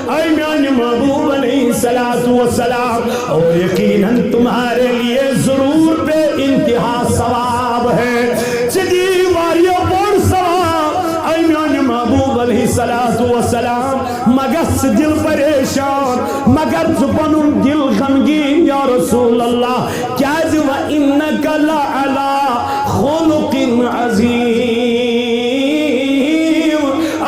اے میانہِ محبوب علیہ الصلوۃ والسلام، اور یقیناً تمہارے لیے ضرور بے انتہا ثواب ہے۔ ژےٚ دِیی واریاہ بوٚڑ ثواب۔ اے میانہِ محبوب علیہ الصلوۃ والسلام، مہ گژھ ژٕ دل پریشان، مہ کر ژٕ پنُن دل غمگین یا رسول اللہ، کیازِ وَإِنَّكَ لَعَلَىٰ خُلُقٍ عَظِيمٍ۔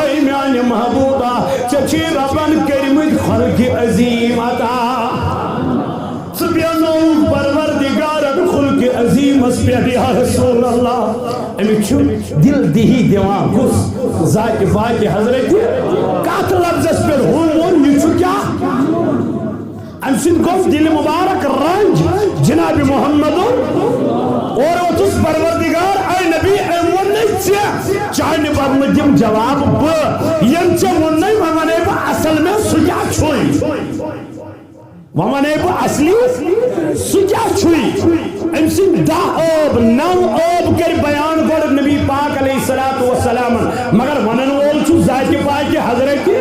اے میانہِ محبوبہ، ژےٚ چھِ ربن کٔرمٕتۍ خلقِ عظیم عطا۔ ژٕ بیٚہنووُکھ پروردگارن خلقِ عظیمس پٮ۪ٹھ یا رسول اللہ۔ أمِس چھُ دل دِہی دِوان کُس؟ ذاتِ پاکِ حضرتِ۔ کتھ لفظس پٮ۪ٹھ ہُم ووٚن، یہِ چھُ کیٛاہ؟ أمۍ سٕنٛدِ گوٚو دِلہِ مُبارک رنج جناب محمد۔ اورٕ ووٚتھُس پروردگار، اے نبی، أمۍ ووٚن نہٕ ژےٚ، چانہِ بدلہٕ دِم جواب بہٕ۔ ییٚمۍ ژےٚ ووٚن نَے، وۄنۍ وَنے بہٕ اصل مےٚ سُہ کیٛاہ چھُے۔ وۄنۍ وَنے بہٕ اصلی سُہ کیٛاہ چھُے۔ أمۍ سٕنٛدۍ دَہ ٲب، نَو ٲب کٔرۍ بیان گۄڈٕ نبی پاک علیہ الصلوۃ والسلامن، مگر وَنن وول چھُ ذاتِ پاکِ حضرتِ۔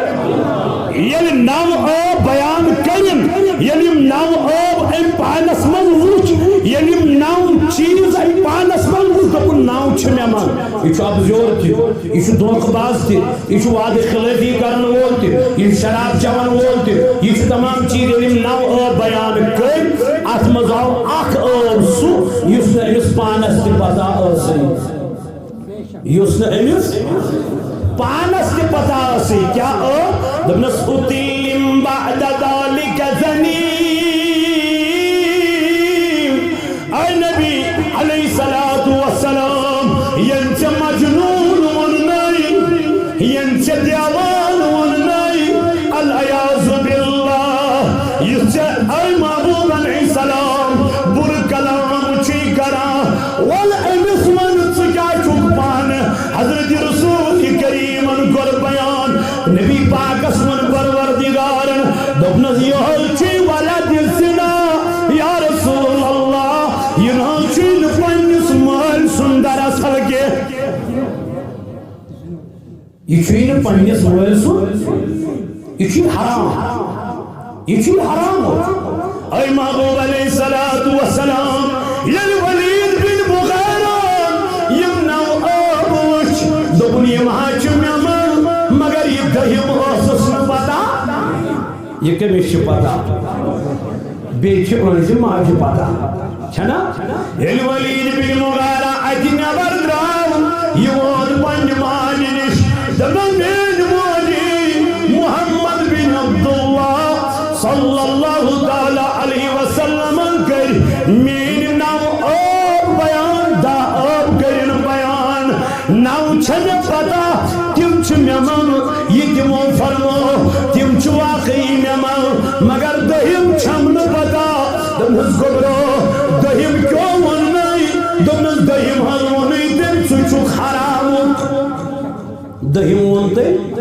ییٚلہِ نَو ٲب بیان کٔرِن، ییٚلہِ یِم نَو ٲب أمۍ پانس منٛز وُچھ، ییٚلہِ یِم نَو چیٖز أمۍ پانس منٛز وُچھ، دوٚپُن، نَو چھِ مےٚ منٛز۔ یہِ چھُ ابزیور تہِ، یہِ چھُ دھوکہٕ باز تہِ، یہِ چھُ وعدٕ خلٲفی کرن وول تہِ، یہِ چھُ شراب چٮ۪وان وول تہِ، یہِ چھُ تمام چیٖز۔ ییٚلہِ یِم نَو ٲب بیان کٔرۍ، اتھ منٛز آو اکھ ٲب سُہ، یُس نہٕ أمِس پانس تہِ پتہ ٲسٕے۔ یُس نہٕ أمِس پانس تہِ پتہ ٲسٕے۔ کیٛاہ ٲب؟ دوٚپنس، "أتيم بعد ذلك زنيم۔" اے نبی علیہ الصلوۃ والسلام، ییٚمۍ ژےٚ مجنون ووٚننَے، ییٚمۍ ژےٚ دیوان ووٚننَے، العیاذ باللہ، یُس ژےٚ اے محبوب علیہ السلام بُرٕ کلام چھُے کران، وَلہٕ أمِس وَن ژٕ کیٛاہ چھُکھ پانہٕ۔ حضرت رسول کریمن کوٚر بیان، نبی پاکس ووٚن پروردگارن، دوٚپنس، یہِ حظ چھُے ولد زنا، یا رسول اللہ، یہِ نہ حظ چھُے نہٕ پننِس مٲلۍ سُنٛد دراصل کینٛہہ۔ یہِ چھُے نہٕ پننِس مٲلۍ سُنٛد، یہِ چھُے حرام۔ یہِ چھُ حرام۔ اے محبوب علیہ الصلوۃ والسلام، ییٚلہِ ولید بن مغیرہ یِم نَو ٲب وٕچھ، دوٚپُن، یِم حظ چھِ مےٚ منٛز، مگر یہِ دٔہِم ٲسٕس نہٕ پتہ۔ یہِ کٔمِس چھِ پتہ؟ بیٚیہِ چھِ أہٕنٛزِ ماجہِ پتہ۔ چھنا؟ ییٚلہِ ولید بن مغیرہ اتہِ نٮ۪بر درٛاو، یہِ ووت پننہِ ماجہِ نِش۔ دوٚپُن، میٲنۍ ماجی، محمد بن عبداللہ صلی اللہ تعالیٰ علیہ وسلمن کٔرۍ میٲنۍ نَو ٲب بیان، دَہ ٲب کٔرِن بیان۔ نَو چھےٚ مےٚ پتہ، تِم چھِ مےٚ منٛز، یہِ تِمو فرمو، تِم چھِ واقعی مےٚ منٛز، مگر دٔہِم چھَم نہٕ پتہ۔ دوٚپنَس، گوٚبرو، دٔہِم کیوں ووٚننَے؟ دوٚپنَس، دٔہِم حظ ووٚنُے تٔمۍ، ژٕ چھُکھ حرامُک۔ دٔہِم ووٚن تٔمۍ۔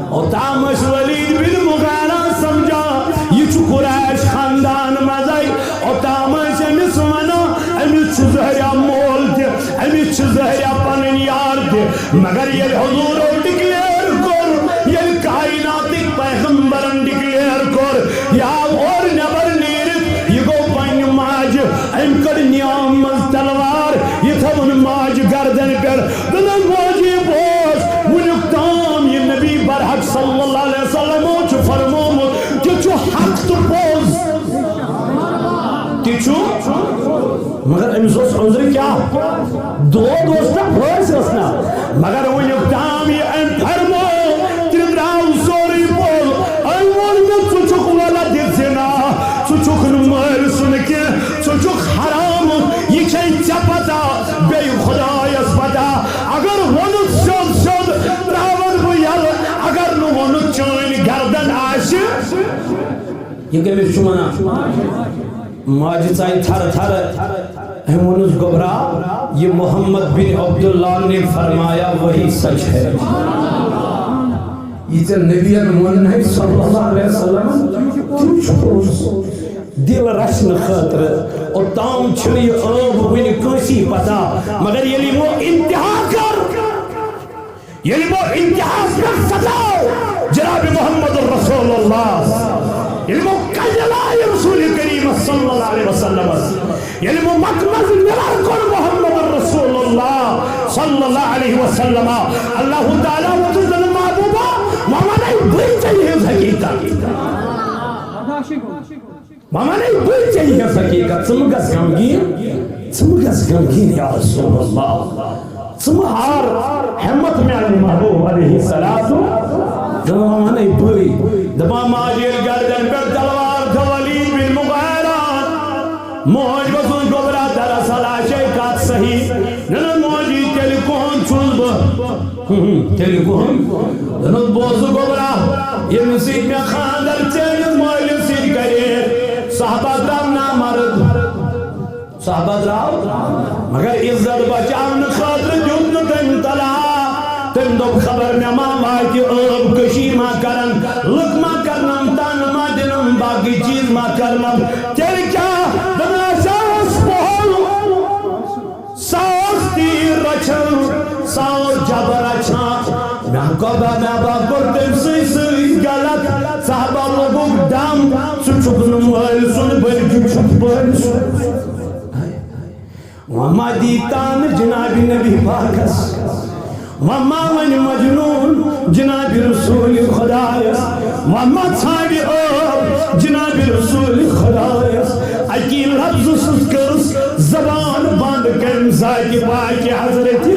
اوٚتام ٲسۍ ولید بن مغیرہ سمجھان، یہِ چھُ قریش خاندان منٛزَے۔ اوٚتام ٲسۍ أمِس وَنان، أمِس چھُ ظٲہرہ مول تہِ، أمِس چھُ ظٲہرہ پنٕنۍ یار تہِ۔ مگر ییٚلہِ حضوٗرو declare کوٚر، ییٚلہِ کائناتٕکۍ پیغمبرن declare کوٚر، یہِ آو اورٕ نٮ۪بر نیٖرِتھ، یہِ گوٚو پننہِ ماجہِ۔ أمۍ کٔڑ نیام منٛز تلوار، یہِ تھٲوٕن ماجہِ گردن پٮ۪ٹھ۔ دوٚپُن، ماجہِ، بوز، صلی اللہ علیہ وسلم چھُ فرمومُت، تہِ چھُ حق تہٕ پوٚز۔ تہِ چھُ، مگر أمِس اوس أنٛدرٕ کیٛاہ؟ دود اوس نہ، پھٲسۍ ٲس نہ۔ مگر وٕنیُک تام یہِ أمۍ فرموو، تہِ درٛاو سورُے پوٚز۔ أمۍ ووٚن مےٚ، ژٕ چھُکھ ولد زنا، ژٕ چھُکھ نہٕ مٲلۍ سُنٛد کینٛہہ، ژٕ چھُکھ حرام، یہِ چھے ژےٚ پتہ، بیٚیہِ خۄدایَس پتہ۔ اگر ووٚنُتھ سیوٚد سیوٚد، ترٛاوَن بہٕ یَلہٕ، اگر نہٕ ووٚنُتھ چٲنۍ گردن آسہِ۔ یہِ کٔمِس چھُ وَنان؟ ماجہِ ژایہِ تھرٕ تھرٕ۔ أمۍ ووٚنُس، گوٚبرا، یہِ محمد بن عبداللہ نے فرمایا وہی سچ ہے۔ یہِ ژےٚ نبیَن ووٚن ہے صلی اللہ علیہ وسلم، تہِ چھُ پوٚز۔ دِل رچھنہٕ خٲطرٕ، اوٚتام چھُنہٕ یہِ عٲب وٕنہِ کٲنٛسی پتہ، مگر ییٚلہِ یِمو انتہا کٔر، ییٚلہِ یِمو انتہاہَس پٮ۪ٹھ ستٲو جناب محمد رسول اللہ، ییٚلہِ یِمو کَنہِ لایہِ رسول کریم صلی اللہ علیہ وسلمس، ییٚلہِ یِمو مکہ منٛز نٮ۪بر کوٚر محمد رسول اللہ صلی اللہ علیہ وسلم، اللہ تعالیٰ ووٚنُس، دوٚپُن، محبوبا، وۄنۍ وَنے بٕے ژےٚ یِہٕنٛز حقیٖقت۔ وۄنۍ وَنے بٕے ژےٚ یِہٕنٛز حقیٖقت، ژٕ مہٕ گژھ غمگیٖن، ژٕ مہٕ گژھ غمگیٖن یا رسول اللہ، ژٕ مہٕ ہار ہمت میٛانہِ محبوب علیہ الصلوۃ۔ دَپان وَنے بٕے، دَپان ماجہِ ییٚلہِ گردن پٮ۪ٹھ تلوار تھٲو ولید بن مغیرہ، موج ووٚنُس، گوٚبرا، دراصل آسے کتھ صحیح۔ نہ، نہ، موجی، تیٚلہِ کون چھُس بہٕ؟ ہم، تیٚلہِ کون؟ دوٚپنَس، بوزٕ گوٚبرا، ییٚمہِ سۭتۍ مےٚ خانٛدر چٲنِس مٲلِس سۭتۍ کرے، صحابہ درٛاو نامرد۔ صحابہ درٛاو، مگر عزت بچاونہٕ خٲطرٕ دیُت نہٕ تٔمۍ طلاق۔ تٔمۍ دوٚپ، خبر مےٚ ما واتہِ عٲب کٔشی ما کرن، لُکھ ما کرنم، طعنہٕ ما دِنم، باقٕے چیٖز ما کرنم۔ تیٚلہِ کیٛاہ؟ دوٚپُن، اَسہِ اوس پۄہل۔ سا اوس تیٖر رچھان، سا اوس جبر رچھان۔ مےٚ ہا کوٚر، مےٚ ہا کوٚر تٔمۍ سٕے سۭتۍ غلط۔ ژٕ ہا لوگُکھ ڈم، ژٕ چھُکھ نہٕ مٲلۍ سُنٛد، بلکہِ چھُکھ مٲلۍ سُنٛد۔ وۄنۍ ما دی طعنہٕ جناب نبی پاکس؟ وۄنۍ ما وَنہِ مجنون جناب رسول خدایس؟ وۄنۍ ما ژھانٛڈِ عٲب جناب رسول خدایس؟ اکی لفظ سٕنٛز کٔرٕس زبان بنٛد کٔمۍ ذاتِ پاکہِ حضرت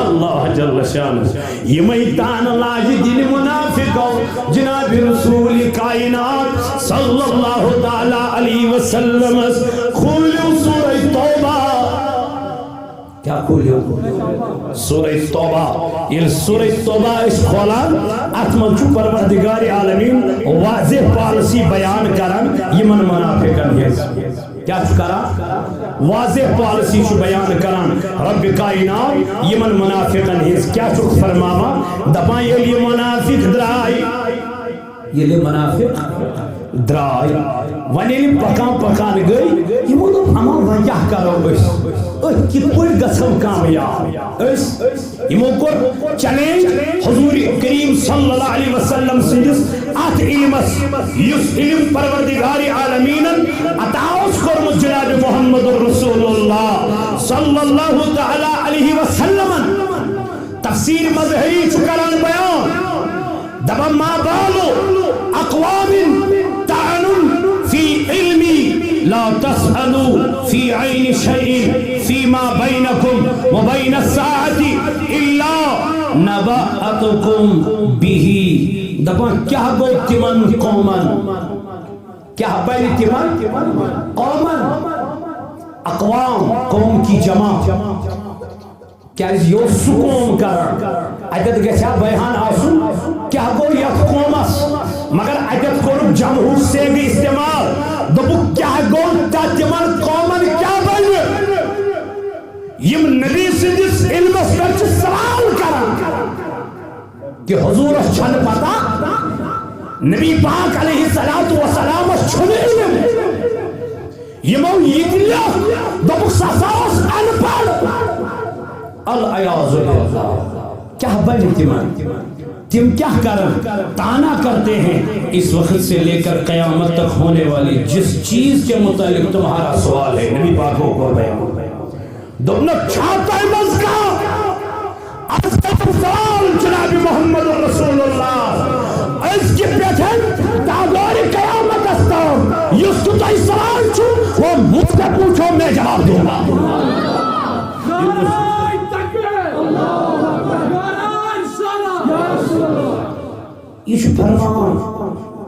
اللہ جل شانہ۔ یِمے طعنہٕ لاجہِ دِنہِ منافقو جناب رسول کائنات صلی اللہ تعالیٰ علیہ وسلمس۔ کھوٗلِو سورہ توبہ۔ کیٛاہ کھوٗلِو؟ سورہ توبہ۔ ییٚلہِ سورہ توبہ أسۍ کھولان، اَتھ منٛز چھُ پروردگار عالمین واضح پالیسی بیان کران یِمن منافقن ہٕنٛز۔ کیٛاہ چھُ کران؟ واضح پالیسی چھُ بیان کران رب کائنات یِمن منافقن ہٕنٛز۔ کیٛاہ چھُکھ فرماوان؟ دپان، ییٚلہِ یہِ منافق درٛاے، ییٚلہِ منافق درٛاے، وۄنۍ ییٚلہِ پکان پکان گٔے، یِمو دوٚپ، اما وۄنۍ کیٛاہ کرو أسۍ؟ أسۍ کِتھ پٲٹھۍ گژھو کامیاب؟ أسۍ، یِمو کوٚر چیلنج حضور کریم صلی اللہ علیہ وسلم سٕنٛدِس اتھ علمس، یُس علم پروردگار عالمینن عطا اوس کوٚرمُت جناب محمد رسول اللہ صلی اللہ تعالی علیہ وسلمن۔ تفسیر مظہری چھُ کران بیان، دپان، ما بال اقوام طعن فی علمی لا تسألوا فی عین شیء فیما بینکم و بین الساعة الا نبأتکم بہ۔ دپان، کیٛاہ گوٚو تِمن قومن؟ کیٛاہ بنہِ تِمن قومن؟ اقوام، قوم کی جمع۔ کیٛازِ یہِ اوس سُہ قوم کران، اتٮ۪تھ گژھِ ہا بیان آسُن، کیٛاہ گوٚو یتھ قومس؟ مگر اتٮ۪تھ کوٚرُکھ جمعُک صیغہٕ استعمال، دوٚپُکھ، کیٛاہ گوٚو تتھ تِمن قومن، کیٛاہ بنہِ؟ یِم نبی سٕنٛدِس علمس پٮ۪ٹھ چھِ سوال کران۔ کہ حضورس چھنہٕ پتہ، نبی پاک علیہ الصلوۃ والسلامس چھُنہٕ علم۔ یِمو یہِ تہِ لیوٚکھ، دوٚپُکھ، سُہ ہسا اوس ان پڑھ۔ العیاذ باللہ۔ کیٛاہ بنہِ تِمن؟ تِم کیٛاہ کرن؟ طعنہ کرتے ہیں۔ اس وقت سے لے کر قیامت تک ہونے والی جس چیز کے متعلق تمہارا سوال ہے، نبی پاک کو بیان۔ دوٚپنَکھ، چھا تۄہہِ منٛز کانٛہہ؟ از کَتھ سوال جناب محمد رسول اللہ تۄہہِ سوال چھُ، وہ مجھ سے پوچھو، میں جواب دوں گا۔ یہ چھُ فرمان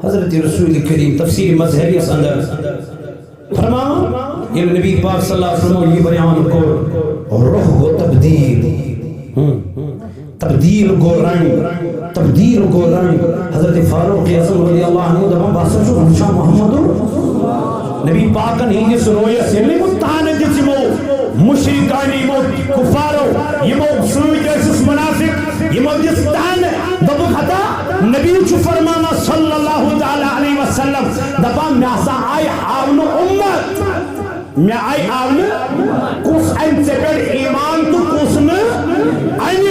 حضرت رسول کریم تفسیر مظہریس اندر فرمان، ییٚلہِ نبی پاک صلی اللہ علیہ وسلم یہ بیان کوٚر، رخ گوٚو تبدیل۔ ہم۔ تبدیل گوٚو رنگ، تبدیل گوٚو رنگ۔ حضرت فاروق اعظم رضی اللہ عنہ دپان، بہٕ ہسا چھُس وٕچھان محمد نبی پاکن ہٕنٛدِس رویس، ییٚلہِ نہٕ یِمو تانہٕ دِژ یِمو مشرکانہِ، یِمو کفارو، یِمو سۭتۍ ٲسِس منافق، یِمو دِژ تانہٕ، دوٚپُکھ ہتا نبی چھُ فرماوان صلی اللہ تعالیٰ علیہ وسلم، دپان مےٚ ہسا آیہِ آونہٕ اُمت۔ مےٚ آیہِ آونہٕ، کُس اَنہِ ژےٚ پٮ۪ٹھ ایمان تہٕ کُس نہٕ اَنہِ؟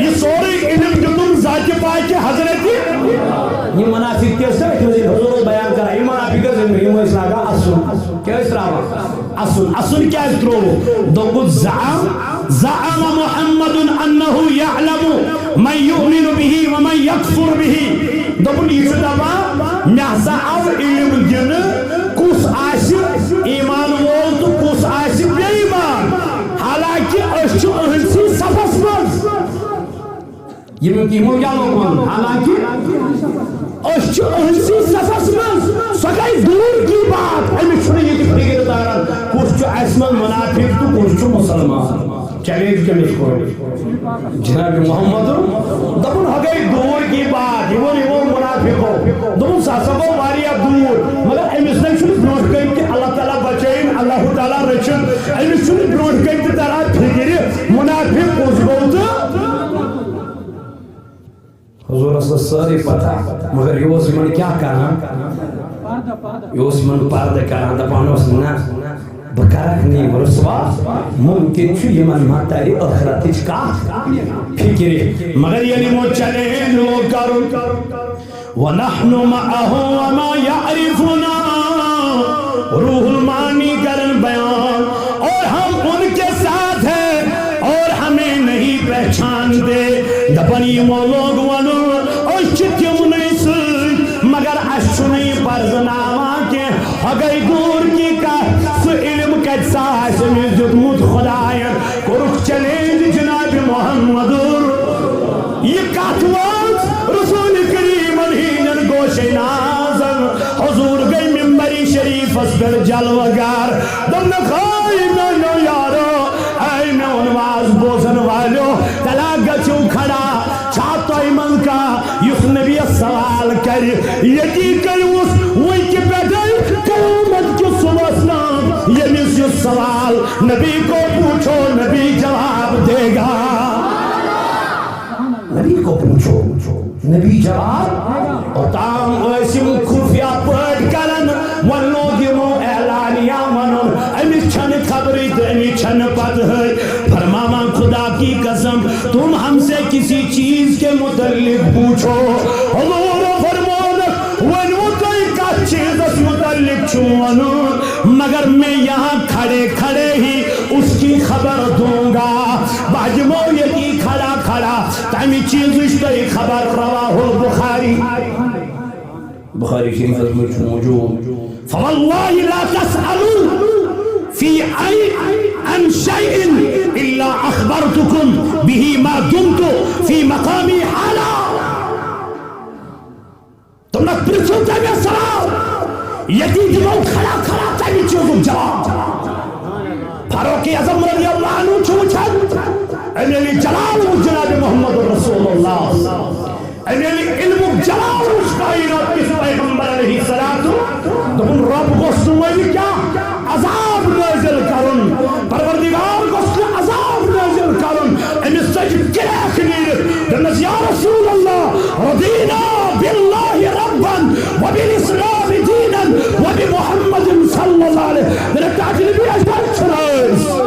یہِ سورُے علم دیُتُم ذاتِ پاکہِ حضرتِ۔ یِم منافق تہِ ٲسۍ نا أتھۍ منٛز ییٚلہِ حضوٗر اوس بیان کران، یِم منافق ٲسۍ، یِم، یِم ٲسۍ لاگان اَسُن۔ کیٛاہ ٲسۍ ترٛاوان؟ اَسُن۔ اَسُن کیٛازِ ترٛووُکھ؟ دوٚپُکھ، زعم، زعم محمد انه يعلم من يؤمن به ومن يكفر به۔ دوٚپُن، یہِ چھُ دَپان، مےٚ ہسا آو علم دِنہٕ، کُس آسہِ ایمان وول تہٕ کُس آسہِ بے ایمان۔ حالانکہ أسۍ چھِ أہنٛدسٕے صفس منٛز۔ یِم، یِمو کیٛاہ لوگ وَنُن؟ حالانکہ أسۍ چھِ أہنٛدسٕے صفس منٛز۔ سۄ گٔے دوٗر کی بات۔ أمِس چھُنہٕ یہِ تہِ فِکرِ تَران، کُس چھُ اَسہِ منٛز مُنافِق تہٕ کُس چھُ مُسلمان۔ چیلنج کٔمِس کوٚر؟ جناب محمد۔ دوٚپُن، ہۄ گٔے دوٗر کی بات، یہِ ووٚن یِمو مُنافِقو۔ دوٚپُن، سُہ ہسا گوٚو واریاہ دوٗر، مگر أمِس نَے چھُنہٕ برٛونٛٹھ کَنہِ تہِ اللہ تعالیٰ بچٲیِن، اللہ تعالیٰ رٔچھِن۔ أمِس چھُنہٕ برٛونٛٹھ کَنہِ تہِ تَران فِکرِ، مُنافِق کُس گوٚو تہٕ حضوٗرس ٲس سٲرٕے پتہ، مگر یہِ اوس یِمن کیٛاہ کران؟ یہِ اوس یِمن پردٕ کران، دپان اوس، نہ، بہٕ کرکھ نہٕ یِم رسوا، ممکن چھُ یِمن ما ترِ ٲخرتٕچ کتھ فِکرِ۔ مگر ییٚلہِ یِمو چیلنج لوگ کرُن، ونحن معه وما يعرفنا، روح المعانی کرن بیان، اور ہم ان کے ساتھ ہیں اور ہمیں نہیں پہچانتے۔ دپان یِمو لوگ ونُن، أسۍ چھِ تِمنٕے سۭتۍ، مگر اَسہِ چھُنہٕ یہِ پرزناوان کینٛہہ۔ ہۄ گٔے دوٗر کی کتھ، سُہ علم کتہِ سا آسہِ أمِس دیُتمُت خداین؟ کوٚرُکھ چیلنج جناب محمد۔ یہِ کتھ وٲژ رسول کریمن ہٕنٛدٮ۪ن گوشے نازن۔ حضور گٔے ممبر شریفس پٮ۪ٹھ جلوٕ گر۔ دوٚپنکھ، اے میانیو یارو، اے میون واز بوزن والیو، تلا گژھِو کھڑا۔ چھا تۄہہِ منٛز کانٛہہ یُس نبیَس سوال کرِ؟ ییٚتی کٔرِوُس وٕنکہِ پٮ۪ٹھَے قیامت کِس صُبحَس تام، ییٚمِس یُس سوال نبی کو پوچھو، نبی جواب دے گا۔ نبی کو پوچھو، نبی جواب۔ اور تام ٲسۍ یِم خُفیہ پٲٹھۍ کران، وۄنۍ لوگ یِمو اعلانیہ وَنُن، أمِس چھَنہٕ خبرٕے تہٕ أمِس چھَنہٕ پَتہٕے۔ فرماوان خدا کی قسم، تم ہم سے کسی چیز کے متعلق پوچھو۔ حضور فرمونکھ، ؤنِو تُہۍ کتھ چیزس متعلق چھُو ونُن، مگر میں یہاں کھڑے کھڑے ہی اس کی خبر دوں گا۔ بہٕ دِمو ییٚتی کھڑا کھڑا تمہِ چیزٕچ تۄہہِ خبر۔ رواہ البخاری۔ بخاری شریفس منٛز چھُ موجود، فواللہ لا تسألوا فی عن شیء الا اخبرتکم بہ ما دمت فی مقامی ھذا۔ تم نہ پرژھو تمے سوال، یتی دمو کھڑا کھڑا تمہِ چیزُک جواب۔ فاروق اعظم رضی اللہ عنہ چھُ وٕچھان، امیل جلال وُچھ جناب محمد رسول اللہ۔ امیل علمُک جلال وُچھ کائنات کِس پیغمبر علیہ الصلوۃ۔ دوٚپُن، رب گوٚژھ نہٕ وۄنۍ کیٛاہ عذاب نٲزِل کرُن، پروردگار گوٚژھ نہٕ عذاب نٲزِل کرُن۔ أمِس ژٔج کرٛیکھ نیٖرِتھ، دوٚپنَس، یا رسول اللہ، رضینا باللہ ربا وبالاسلام دینا وبمحمد صلی اللہ علیہ وسلم۔ دوٚپنَس، ٹاٹھہِ نبی، أسۍ حظ چھِ رٲضۍ۔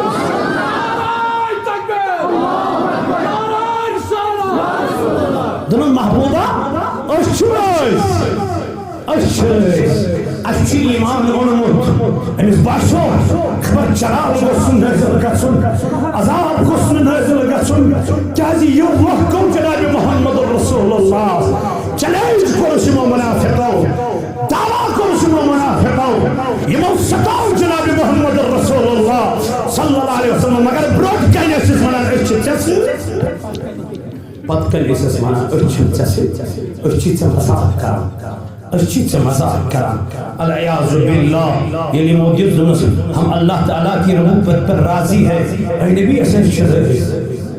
دوٚپُن، محبوبہ، أسۍ چھِ رٲضۍ۔ أسۍ چھِ رٲضۍ۔ اَسہِ چھُ ایمان اوٚنمُت۔ أمِس باسیو، خبر جلال گوٚژھ نہٕ نٲزِل گژھُن، عذاب گوٚژھ نہٕ نٲزِل گژھُن، کیٛازِ یہِ وقت گوٚو جناب محمد رسول اللہ۔ چیلنج کوٚرُس یِمو منافقو، دعویٰ کوٚرُس یِمو منافقو۔ یِمو ستاو جناب محمد رسول اللہ صلی اللہ علیہ وسلم، مگر برونٛٹھ کنہِ ٲسِس ونان، "أسۍ چھِ ژےٚ سۭتۍ۔" پتہٕ کنہِ ٲسِس ونان، "أسۍ چھِ ژےٚ سۭتۍ، أسۍ چھِ ژےٚ مذاق کران، أسۍ چھِ ژےٚ مذاق کران۔" العیاذ باللہ۔ ییٚلہِ یِمو دیُت، دوٚپنَس، "ہم اللہ تعالیٰ کی ربوبت پر راضی ہے۔" اے نبی، أسۍ حظ چھِ رٲضۍ،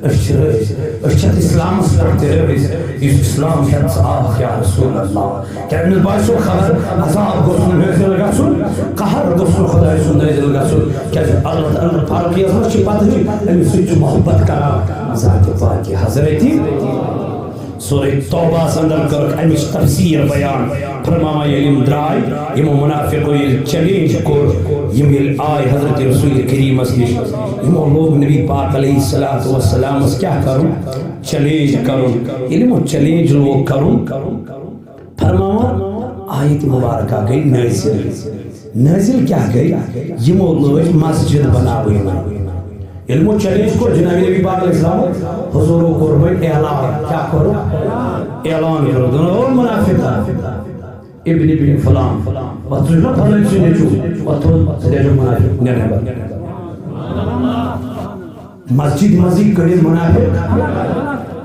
أسۍ چھِ رٲضۍ، أسۍ چھِ اَتھ اِسلامَس پٮ۪ٹھ تہِ رٲضۍ، یُس اِسلام چھُ اَتھ صاف، یا رسول اللہ۔ کیٛاہ أمِس باسیو خبر عذاب گوٚژھ نہٕ نٲزِل گژھُن، قہر گوٚژھ نہٕ خۄداے سُنٛد نٲزِل گژھُن، کیٛازِ اللہ تعالیٰ فرق یَس منٛز چھِ پَتہٕ ہٕے أمِس سۭتۍ چھُ محبت کران ذاتِ پاکہِ حضرتِ۔ سورہ توبہَس اندر کٔرٕکھ اَمِچ تفسیٖر بیان۔ فرماوان ییٚلہِ یِم درٛاے، یِمو منافقو ییٚلہِ چیلنج کوٚر، یِم ییٚلہِ آے حضرت رسول کریٖمَس نِش، یِمو لوگ نبی پاک علیہ الصلوۃ والسلامَس کیٛاہ کَرُن؟ چیلنج کَرُن۔ ییٚلہِ یِمو چیلنج لوگ کَرُن، فرماوان، آیت مبارکہ گٔے نٲزِل۔ نٲزِل کیٛاہ گٔے؟ یِمو لٲج مسجد بناوٕنۍ۔ ییٚلہِ یِمو چیلنج کوٚر جناب نبی پاک علیہ السلام، حضورو کوٚر وۄنۍ اعلان۔ کیٛاہ کوٚرُکھ؟ اعلان کوٚرُکھ۔ دوٚپُن، "او منافق، ابن بن فلان، وۄتھ ژٕ چھُکھ نا فلٲنۍ سُنٛد نیٚچوٗ، وۄتھ تھوٚد ژٕ تہِ چھُکھ منافق، نیر نٮ۪بر۔" مسجد منٛزٕے کٔڑِتھ منافق۔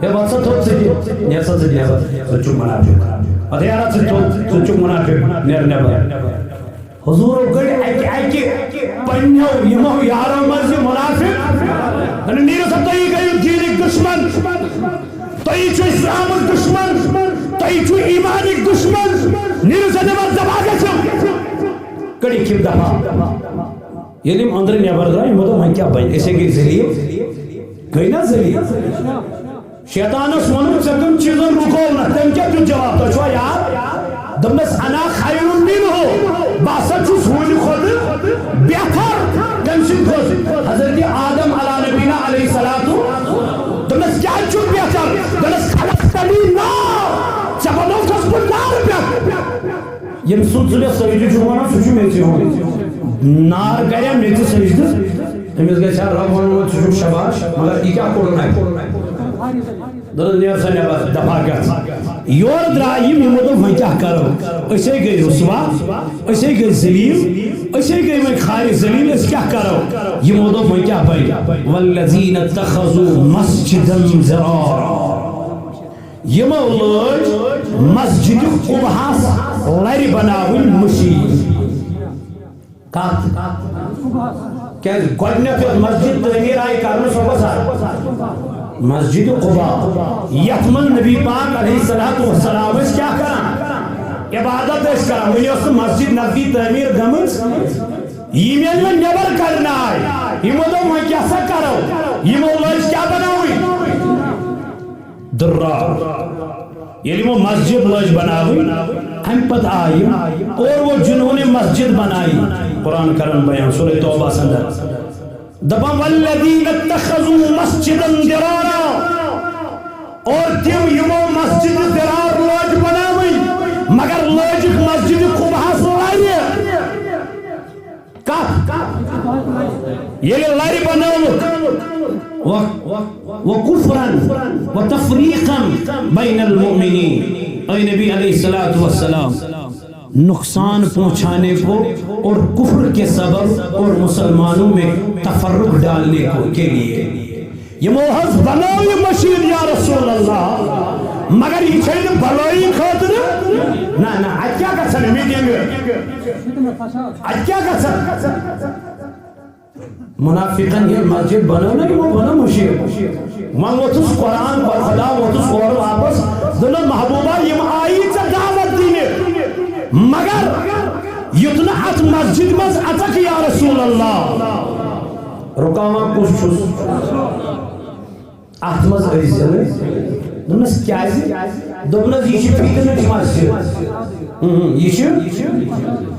ہے، وۄتھ سا تھوٚد ژٕ تہِ، نیر سا ژٕ تہِ نٮ۪بر، ژٕ چھُکھ منافق۔ اَدٕ یارا ژٕ تھوٚد، ژٕ چھُکھ منافق، نیر نٮ۪بر۔ حضورو کٔڑۍ اَکہِ اَکہِ پنٛنیو یِمو یارو منٛز یہِ منافق۔ دوٚپُن، "نیٖرِو سا، تُہی گٔیِو دیٖنٕکۍ دُشمن، تُہی چھِو اِسلامٕکۍ دُشمن، تُہی چھِو ایٖمانٕکۍ دُشمن، نیٖرِو سا نٮ۪بر، دفعہ گٔژھِو۔" کٔڑِکھ یِم دفعہ۔ ییٚلہِ یِم أنٛدرٕ نٮ۪بر درٛاے، یِمو دوٚپ، "وۄنۍ کیٛاہ بَنہِ؟ أسے گٔے ذلیٖل۔" گٔے نا ذلیٖل؟ شیطانس ووٚنُکھ، "ژےٚ کٔمۍ چیٖزن رُکوو نہ؟" تٔمۍ کیٛاہ دیُت جواب؟ تۄہہِ چھُوا یاد؟ دوٚپنس، "انا خیر منہ، بہٕ ہسا چھُس ہُمہِ کھۄتہٕ بہتر۔" کٔمۍ سٕنٛدِ کھۄتہٕ؟ حضرت آدم علیٰ نبینا علیہ الصلوۃ۔ دوٚپنس، "کیٛازِ چھُکھ بہتر؟" دوٚپنس، "خلقتنی نار، ژےٚ بنووتھس بہٕ نارٕ پٮ۪ٹھ۔" ییٚمہِ سُنٛد ژٕ مےٚ سجدٕ چھُکھ وَنان، سُہ چھُ مےٚ تہِ وَنان۔ نار کَرِ مےٚ تہِ سجدٕ، أمِس گژھِ ہا رب وَنُن، "ژٕ چھُکھ شاباش، مگر یہِ کیٛاہ کوٚرُن اَتہِ؟" دوٚپُن، "نیر سا نٮ۪بر، دفعہ گژھ۔" یورٕ درٛاے یِم، یِمو دوٚپ، "وۄنۍ کیٛاہ کَرو؟ أسے گٔے رُسوا، أسے گٔے ذلیٖل، أسے گٔے وۄنۍ خارِ ذلیٖل، أسۍ کیٛاہ کَرو؟" یِمو دوٚپ، "وۄنۍ کیٛاہ بَنہِ؟" والذین اتخذوا مسجدا ضرارا۔ یِمو لٲج مسجد قباہس لرِ بناوٕنۍ مشیٖن۔ کتھ؟ کیازِ گۄڈٕنیتھ یۄس مسجد تعمیٖر آیہِ کرنہٕ، سۄ کۄس آیہِ؟ مسجد قباء، یتھ منٛز نبی پاک علیہ الصلوۃ والسلام ٲسۍ کیٛاہ کران؟ عبادت ٲسۍ کران۔ وۄنۍ ٲس نہٕ مسجد نبوی تعمیٖر گٔمٕژ۔ یِم ییٚلہِ وۄنۍ نٮ۪بر کڑنہٕ آیہِ، یِمو دوٚپ، "وۄنۍ کیٛاہ سا کرو؟" یِمو لٲج کیٛاہ بناوٕنۍ؟ درار۔ ییٚلہِ یِمو مسجد لٲج بناوٕنۍ، اَمہِ پتہٕ آیہِ یِم اور وہ جنہوں نے مسجد بنائی۔ قرآن کرن بیان سورہ توبہ اندر۔ دپان، "والذین اتخذوا مسجدا ضرارا"، اور تِم یِمو مسجد ضرار لٲج بناوٕنۍ، مگر لٲجِکھ مسجد قباہس لرِ۔ کتھ؟ ییٚلہِ لرِ بنٲوٕکھ، و، و کفرا و تفریقا بین المؤمنین۔ اے نبی علیہ الصلوۃ والسلام، نقصان پہنچانے کو اور کفر کے سبب اور مسلمانوں میں تفرق ڈالنے کو، کے لیے۔ یِمو حظ بنٲو یہِ مشیٖن یا رسول اللہ، مگر یہِ چھے نہٕ بلٲیی خٲطرٕ۔ نہ، نہ، اتہِ کیٛاہ گژھن میٖٹنگ؟ اتہِ کیٛاہ گژھن؟ منافقن ییٚلہِ مسجد بنٲو نہ، یِمو بنٲو مشیٖن۔ وۄنۍ ووٚتھُس قرآن، خدا ووٚتھُس اورٕ واپس، دوٚپنس، "محبوبہ، یِم آیی ژےٚ دعوت دِنہِ، مگر یُتھ نہٕ اتھ مسجد منٛز اژکھ یا رسول اللہ۔" رُکاوان کُس چھُس؟ اتھ منٛز ٲسۍ زِنہٕ۔ دوٚپنس، "کیٛازِ؟" دوٚپنس، "یہِ چھِ فتنٕچ مسجد۔ اۭں، یہِ چھِ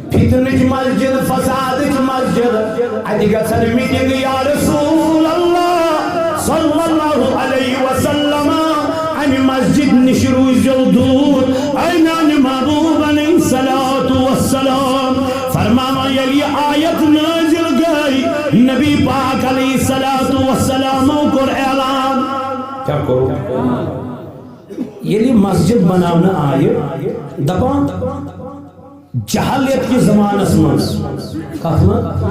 فتنٕچ مسجد، فسادٕچ مسجد۔ اتہِ گژھن میٖٹنگ یا رسول اللہ صلی اللہ علیہ وسلم۔ امہِ مسجد نِش روٗزِو دوٗر۔ اے میانہِ محبوب علیہ الصلوۃ والسلام۔" فرماوان، ییٚلہِ یہِ آیت نٲزِل گٔے، نبی پاک علیہ الصلوۃ والسلامو کوٚر اعلان۔ کیٛاہ کوٚر؟ ییٚلہِ مسجد بناونہٕ آیہِ، دپان، جہلیت کِس زمانس منٛز، کتھ منٛز؟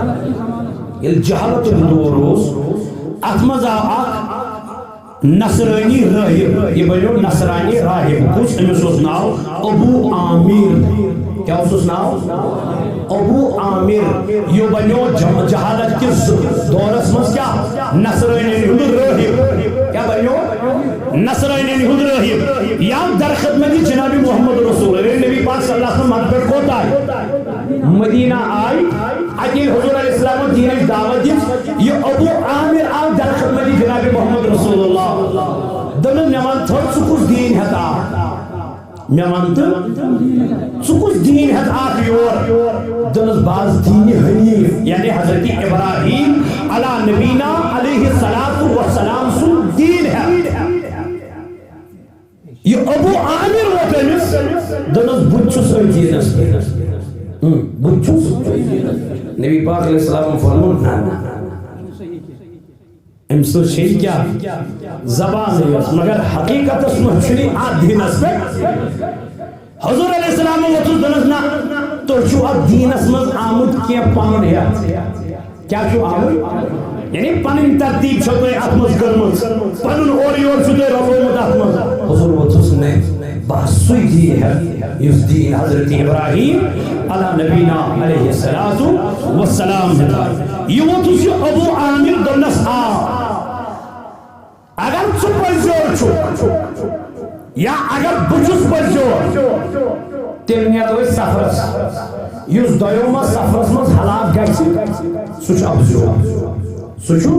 ییٚلہِ جہالتُک دور اوس، اتھ منٛز آو اکھ نصرٲنی رٲہب، یہِ بنیو نصرانی راہب۔ کُس؟ أمِس اوس ناو ابو عامر۔ کیٛاہ اوسُس ناو؟ ابو عامر۔ یہِ بنیو جم-، جہالت کِس دورس منٛز کیٛاہ؟ نصرٲنین ہُنٛد رٲہب۔ کیٛاہ بنیو؟ نصرانین ہُنٛد رٲہب۔ یا در خدمت جناب محمد رسول۔ ییٚلہِ نبی پاک صلی اللہ علیہ وسلم مکہ پٮ۪ٹھ کوٚت آے؟ مدینہ آے۔ اَتہِ ییٚلہِ حضور علیہ السلام دیٖنٕچ دعوت دِژ، یہِ ابو عامر آو در خدمت جناب محمد رسول اللہ۔ دوٚپُن، مےٚ وَن تہٕ، ژٕ کُس دیٖن ہٮ۪تھ آکھ؟ مےٚ وَن تہٕ، ژٕ کُس دیٖن ہٮ۪تھ آکھ یور؟ دوٚپنَس، بہٕ آس دیٖنِ حنیٖف، یعنی حضرت ابراہیم علی نبینا علیہ الصلوۃ والسلام سُنٛد دیٖن ہٮ۪تھ۔ یہِ ابو عامر ووت أمِس، دوٚپنَس، بہٕ تہِ چھُس أتھۍ دیٖنَس پٮ۪ٹھ۔ اۭں، بہٕ تہِ چھُس۔ نبی پاک علیہ السلام فرموو، نہ، نہ۔ أمۍ سٕنٛز چھے کیٛاہ؟ زبانٕے یوت، مگر حقیٖقتس منٛز چھُنہٕ اَتھ دیٖنس پٮ۪ٹھ۔ حضور علیہ السلام ووٚتھُس، دوٚپنس، نہ، تُہۍ چھِو اَتھ دیٖنس منٛز آمُت کینٛہہ پنُن ہٮ۪تھ۔ کیٛاہ چھُو آمُت؟ یعنی پنٕنۍ ترتیٖب چھو تۄہہِ اَتھ منٛز کٔرمٕژ، پنُن اورٕ یور چھُو تۄہہِ رلومُت اَتھ منٛز۔ حضور ووٚتھُس، نہ، بہٕ ہا سُے دیٖن ہٮ۪تھ، یُس دیٖن حضرت ابراہیم علی نبینا علیہ الصلوۃ والسلام ہٮ۪تھ۔ یہِ ووٚتھُس یہِ ابو عامر، دوٚپنس، آ، اگر ژٕ پٔزیور چھُکھ یا اگر بہٕ چھُس پٔزیور، تیٚلہِ نیرو أسۍ سفرس۔ یُس دۄیو منٛز سفرس منٛز ہلاک گژھِ، سُہ چھُ اپزیور۔ سُہ چھُ،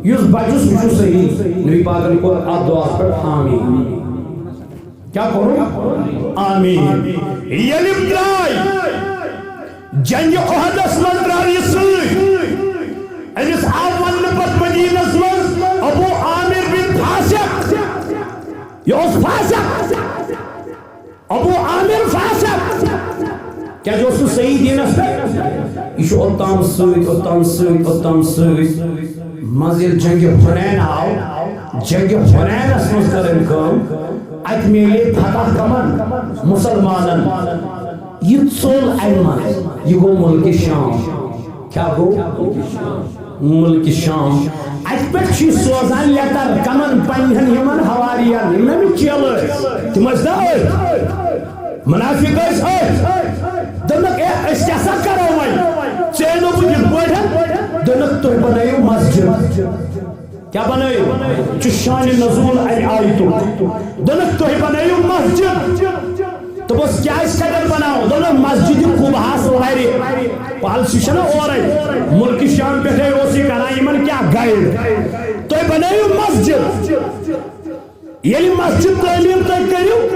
یُس بچہِ، سُہ چھُ صحیح۔ نبی پاکن کوٚر اتھ دعاہس پٮ۪ٹھ آمیٖن۔ کیٛاہ کوٚرُن؟ آمیٖن۔ ییٚلہِ درٛاے، جنگِ احدس منٛز درٛاو یہِ سۭتۍ۔ أمِس آو وننہٕ پتہٕ مدینس منٛز ابو عامر بن فاسق۔ یہِ اوس فاسق۔ ابو عامر فاسق۔ کیٛازِ اوس نہٕ صحیح دیٖنس پٮ۪ٹھ؟ یہِ چھُ اوٚتام سۭتۍ، اوٚتام سۭتۍ، اوٚتام سۭتۍ۔ منٛزٕ ییٚلہِ جنگِ حنین آو، جنگِ حنینس منٛز کٔر أمۍ کٲم، اتہِ میلے فتح کمن؟ مسلمانن۔ یہِ ژوٚل امہِ منٛز، یہِ گوٚو مُلکِ شام۔ کیٛاہ گوٚو؟ مُلکِ شام۔ اتہِ پٮ۪ٹھ چھُ یہِ سوزان لیٹر کمن؟ پننٮ۪ن یِمن حواریَن، یِم نہ مےٚ چیلہٕ ٲسۍ، تِم ٲسۍ نا أتھۍ؟ منافق ٲسۍ أتھۍ۔ دوٚپنکھ، اے، أسۍ کیٛاہ سا کرو وۄنۍ؟ ژےٚ أنوُتھ یِتھ پٲٹھۍ۔ دوٚپنکھ، تُہۍ بنٲیِو مسجد۔ کیٛاہ بنٲیِو؟ چھُ شانِ نزول امہِ آیتُک۔ دوٚپنکھ، تُہۍ بنٲیِو مسجد۔ دوٚپُس، کیٛازِ کتٮ۪ن بناوو؟ دوٚپنکھ، مسجدِ قباہس لرِ۔ پالسی چھےٚ نا اورے۔ مُلکِ شام پٮ۪ٹھے اوس یہِ کران یِمن کیٛاہ گایڈ۔ تُہۍ بنٲیِو مسجد۔ ییٚلہِ مسجد تعمیٖر تُہۍ کٔرِو،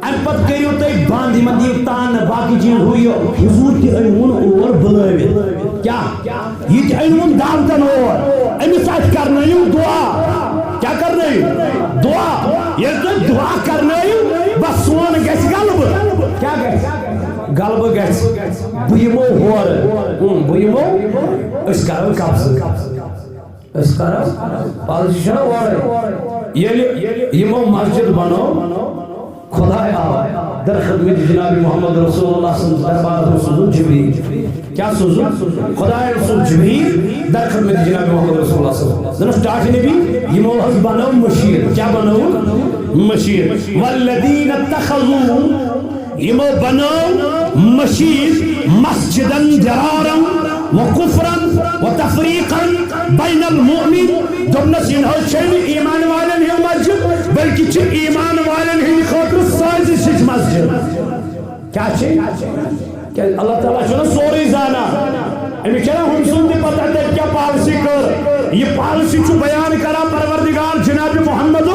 اَمہِ پتہٕ کٔرِو تُہۍ بنٛد، یِمن دِیِو تانہٕ، باقٕے چیٖز ہُہ یہِ۔ حضوٗر تہِ أنۍ وُن اور بُلٲوِتھ۔ کیٛاہ؟ یہِ تہِ أنۍ وُن دعوتن اور۔ أمِس اَتھِ کرنٲیِو دُعا۔ کیٛاہ کرنٲیِو؟ دُعا۔ ییٚلہِ تُہۍ دُعا کرنٲیِو، بس سون گژھِ غلبہٕ۔ کیٛاہ گژھِ؟ غلبہٕ گژھِ۔ بہٕ یِمو ہورٕ۔ اۭں، بہٕ یِمو۔ أسۍ کرو قبضہٕ۔ أسۍ کرو، پالسی چھےٚ نا اورے۔ ییٚلہِ یِمو مسجد بنٲو، خداے آو در خدمت جناب محمد رسول اللہ سٕنٛدِس دربارس منٛز، سوٗزُن جبریل۔ کیٛاہ سوٗزُن؟ خدایَن سوٗز جبریل در خدمت جناب محمد رسول اللہ صلی اللہ علیہ وسلم۔ دوٚپنَس، ٹاٹھۍ نبی، یِمو حظ بنٲو مٔشیٖد۔ کیٛاہ بنٲو؟ مٔشیٖد۔ والذین اتخذوا یِمو بنٲو مٔشیٖد مسجدن ضرارا و کفرا و تفریقا بین المؤمن۔ دوٚپنَس، یہِ نہ حظ چھے نہٕ ایمان والٮ۪ن ہٕنٛز مسجد، بلکہِ چھِ ایمان والٮ۪ن ہٕنٛدِ خٲطرٕ سازشٕچ مسجد۔ کیٛاہ چھِ؟ کیٛازِ اللہ تعالیٰ چھُنہ سورُے زانان۔ أمِس چھےٚ نہ ہُمۍ سُنٛد تہِ پتہ، تٔمۍ کیٛاہ پالسی کٔر۔ یہِ پالسی چھُ بیان کران پروردگار جناب محمد۔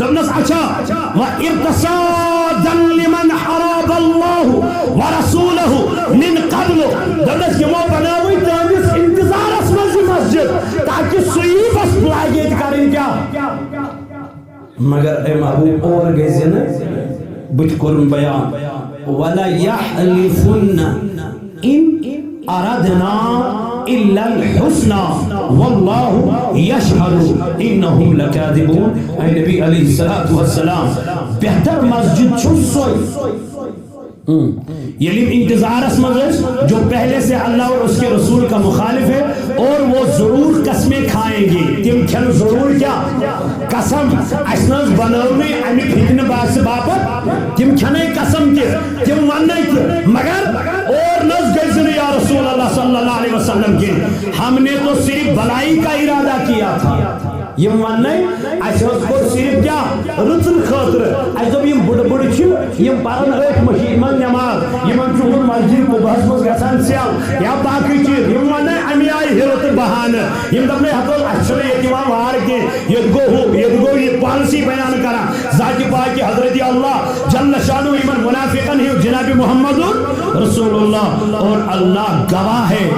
دوٚپنَس، اچھا، و ارتصادا لمن حارب اللہ و رسولہ من قبل۔ دوٚپنَس، یِمو بنٲوٕے تُہٕنٛدِس انتظارس منٛز یہِ مسجد، تاکہِ سُہ یی بس لاگہِ ییٚتہِ کرٕنۍ کیٛاہ؟ مگر أمۍ محبوب اور گٔے زِنہٕ، بہٕ تہِ کوٚرُن بیان۔ وَلَيَحْلِفُنَّ إِنْ أَرَدْنَا إِلَّا الْحُسْنَى وَاللَّهُ يَشْهَدُ إِنَّهُمْ لَكَاذِبُونَ۔ اے نبی علیہ الصلوۃ والسلام، بہتر مسجد چھُ سۄے ہم۔ ییٚلہِ یِم انتظارس منٛز ٲسۍ، جو پہلے سے اللہ اور اس کے رسول کا مخالف ہے اور وہ ضرور قسمیں کھائیں گے، تِم کھٮ۪ن ضروٗر کیٛاہ؟ قسم۔ اَسہِ نہ حظ بنٲو نہٕ اَمہِ فتنہٕ باسہِ باپتھ، تِم کھٮ۪نے قسم تہِ، تِم وَننے تہِ، مگر اور نہ حظ گٔژھۍ نہٕ یا رسول اللہ صلی اللہ علیہ وسلم کِہیٖنۍ۔ ہم نے تو صرف بھلائی کا ارادہ کیا تھا۔ یِم وَننَے، اَسہِ حظ کوٚر صرف کیٛاہ؟ رٕژَن خٲطرٕ۔ اَسہِ دوٚپ، یِم بٕڈٕ بٕڈٕ چھِ، یِم پَرَن أتھۍ مٔشیٖد منٛز نٮ۪ماز، یِمَن چھُ ہُہ مسجد قُباہَس منٛز گژھان سیل یا باقٕے چیٖز۔ یِم وَننَے اَمہِ آیہِ حِلہٕ تہٕ بہانہٕ۔ یِم دَپنَے، ہَتہٕ حظ، اَسہِ چھُنہٕ ییٚتہِ یِوان وار کینٛہہ، ییٚتہِ گوٚو ہُہ، ییٚتہِ گوٚو یہِ، پانسٕے بیان کران۔ ذاتِ پاکِ حضرت اللہ جل شانہ یِمَن مُنافِقَن ہیوٗ جناب محمد رسول اللہ اور اللہ گواہ ہے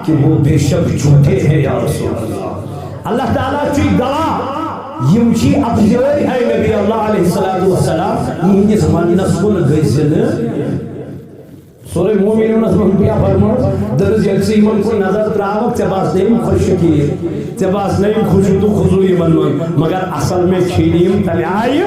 کہ وہ بے شک جھوٹے ہیں یا رسول اللہ۔ اللہ تعالیٰ چھُ گواہ، یِم چھِ اپزٲرۍ، ہے نبی اللہ علیہ الصلوۃ والسلام، یِہنٛدِس وننس کُن گٔژھۍ نہٕ۔ سورہ مومنونس منٛز کیٛاہ فرموو؟ دوٚپُس، ییٚلہِ ژٕ یِمن کُن نظر ترٛاوکھ، ژےٚ باسنَے یِم خۄش شکیٖل، ژےٚ باسنَے یِم خشوع تہٕ خضوع یِمن منٛز، مگر اصل میں چھِی نہٕ یِم تَمہِ آیہِ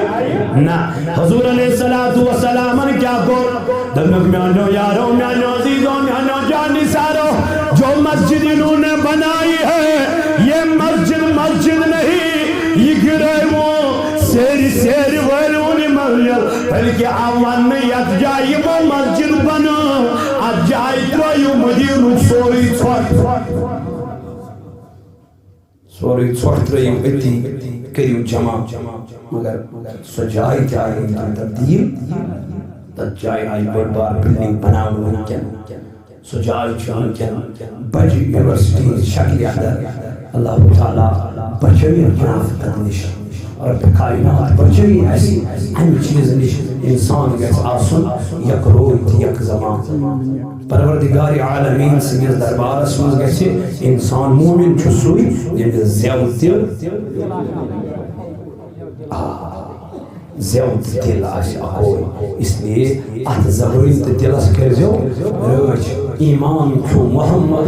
نہ۔ حضور علیہ الصلوۃ والسلامن کیٛاہ کوٚر؟ دوٚپنَکھ، میٛانیو یارو، میٛانیو عزیزو، میٛانیو جان نثارو، جو مسجد انہوں نے بنائی ہے، یہ مسجد مسجد نہیں، یہ گرے وہ سیر سیر والوں نے مسجد، بلکہ آو وننہٕ یتھ جایہِ یِمو مسجد بنٲو، اتھ جایہِ ترٛٲیِو مدینُک سورُے ژھۄٹھ۔ سورُے ژھۄٹھ ترٲیِو أتی، کٔرِو جمع۔ مگر سۄ جاے تہِ آیہِ وٕنکیٚن تبدیٖل۔ تَتھ جایہِ آیہِ بٔڑ بار بلڈنگ بناونہٕ وٕنکیٚن۔ سۄ جاے چھِ وٕنکیٚن بجہِ یونیورسٹی ہٕنٛز شکلہِ اندر۔ اللہ تعالیٰ بچٲیِن منافقت نِش۔ رب کائنات بچٲیِن اَسہِ اَمہِ چیٖزٕ نِش۔ اِنسان گژھِ آسُن یک روی تہٕ یک زبان۔ پروردگار عالمین سٕنٛدِس دربارس منٛز گژھِ اِنسان، مومن چھُ سُے ییٚمِس زٮ۪و تہِ، آ، زٮ۪و تہٕ دِل آسہِ اکوے۔ اس لیے اتھ زبٲنۍ تہٕ دِلس کٔرۍزیو رٲچھ۔ ایمان چھُ محمد،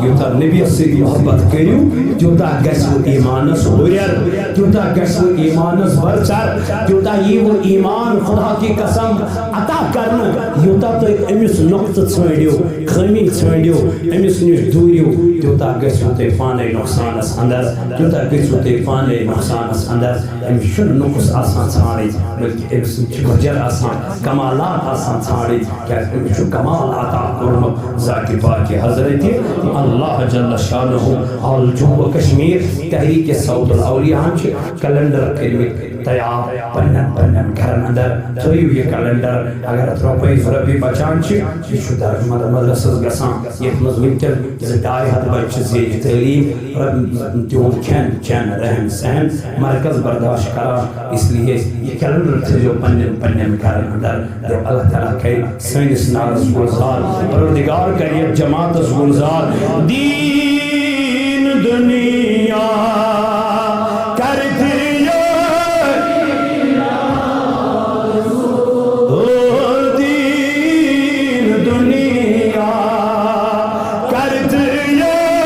یوٗتاہ نبیَس سۭتۍ محبت کٔرِو، تیوٗتاہ گژھِوٕ ایمانس ہُرٮ۪ر، تیوٗتاہ گژھِوٕ ایمانس بڑژر، تیوٗتاہ ییٖوٕ ایمان خدا کی قسم عطا کرنہٕ، یوٗتاہ تُہۍ أمِس نۄقطہٕ ژھٲنٛڈِو، خٲمی ژھٲنٛڈِو، أمِس نِش دوٗرِو، تیوٗتاہ گٔژھِو تُہۍ پانَے نۄقصانَس اندر، تیوٗتاہ گٔژھِو تُہۍ پانَے نۄقصانَس اندر۔ أمِس چھُنہٕ نُقُص آسان ژھانٛڈٕنۍ، بلکہِ أمِس چھِ گۄجر آسان، کمالات آسان ژھانٛڈٕنۍ، کیٛازِ أمِس چھُ کمال عطا کوٚرمُت ذاتِ پاکِ حضرتِ اللہ جل شانہ۔ آل جموں و کشمیر تحریک صوت الاولیاء ہن چھِ کیلنڈر کٔرمٕتۍ تیار پننٮ۪ن پننٮ۪ن گرن اندر۔ تھٲیِو یہِ کیلنڈر، اگر اتھ رۄپے زٕ رۄپیہِ بچان چھِ، یہِ چھُ در-، مد-، مدرسس گژھان، یتھ منٛز وٕنکیٚن زٕ ڈاے ہتھ بچہِ چھِ زیچھِ تعلیٖم، رۄ-، تِہُنٛد کھٮ۪ن چٮ۪ن، رہن سہن، مرکز برداشت کران۔ اس لیے یہِ کیلنڈر تھٲیِو پننٮ۪ن پننٮ۪ن گرن اندر۔ دَپہِ اللہ تعالیٰ کرِ سٲنِس نارس گُلزار، پروردگار کرِ یتھ جماعتس گُلزار۔ دین دنیا کرتی ہے، او دین دنیا کرتی ہے۔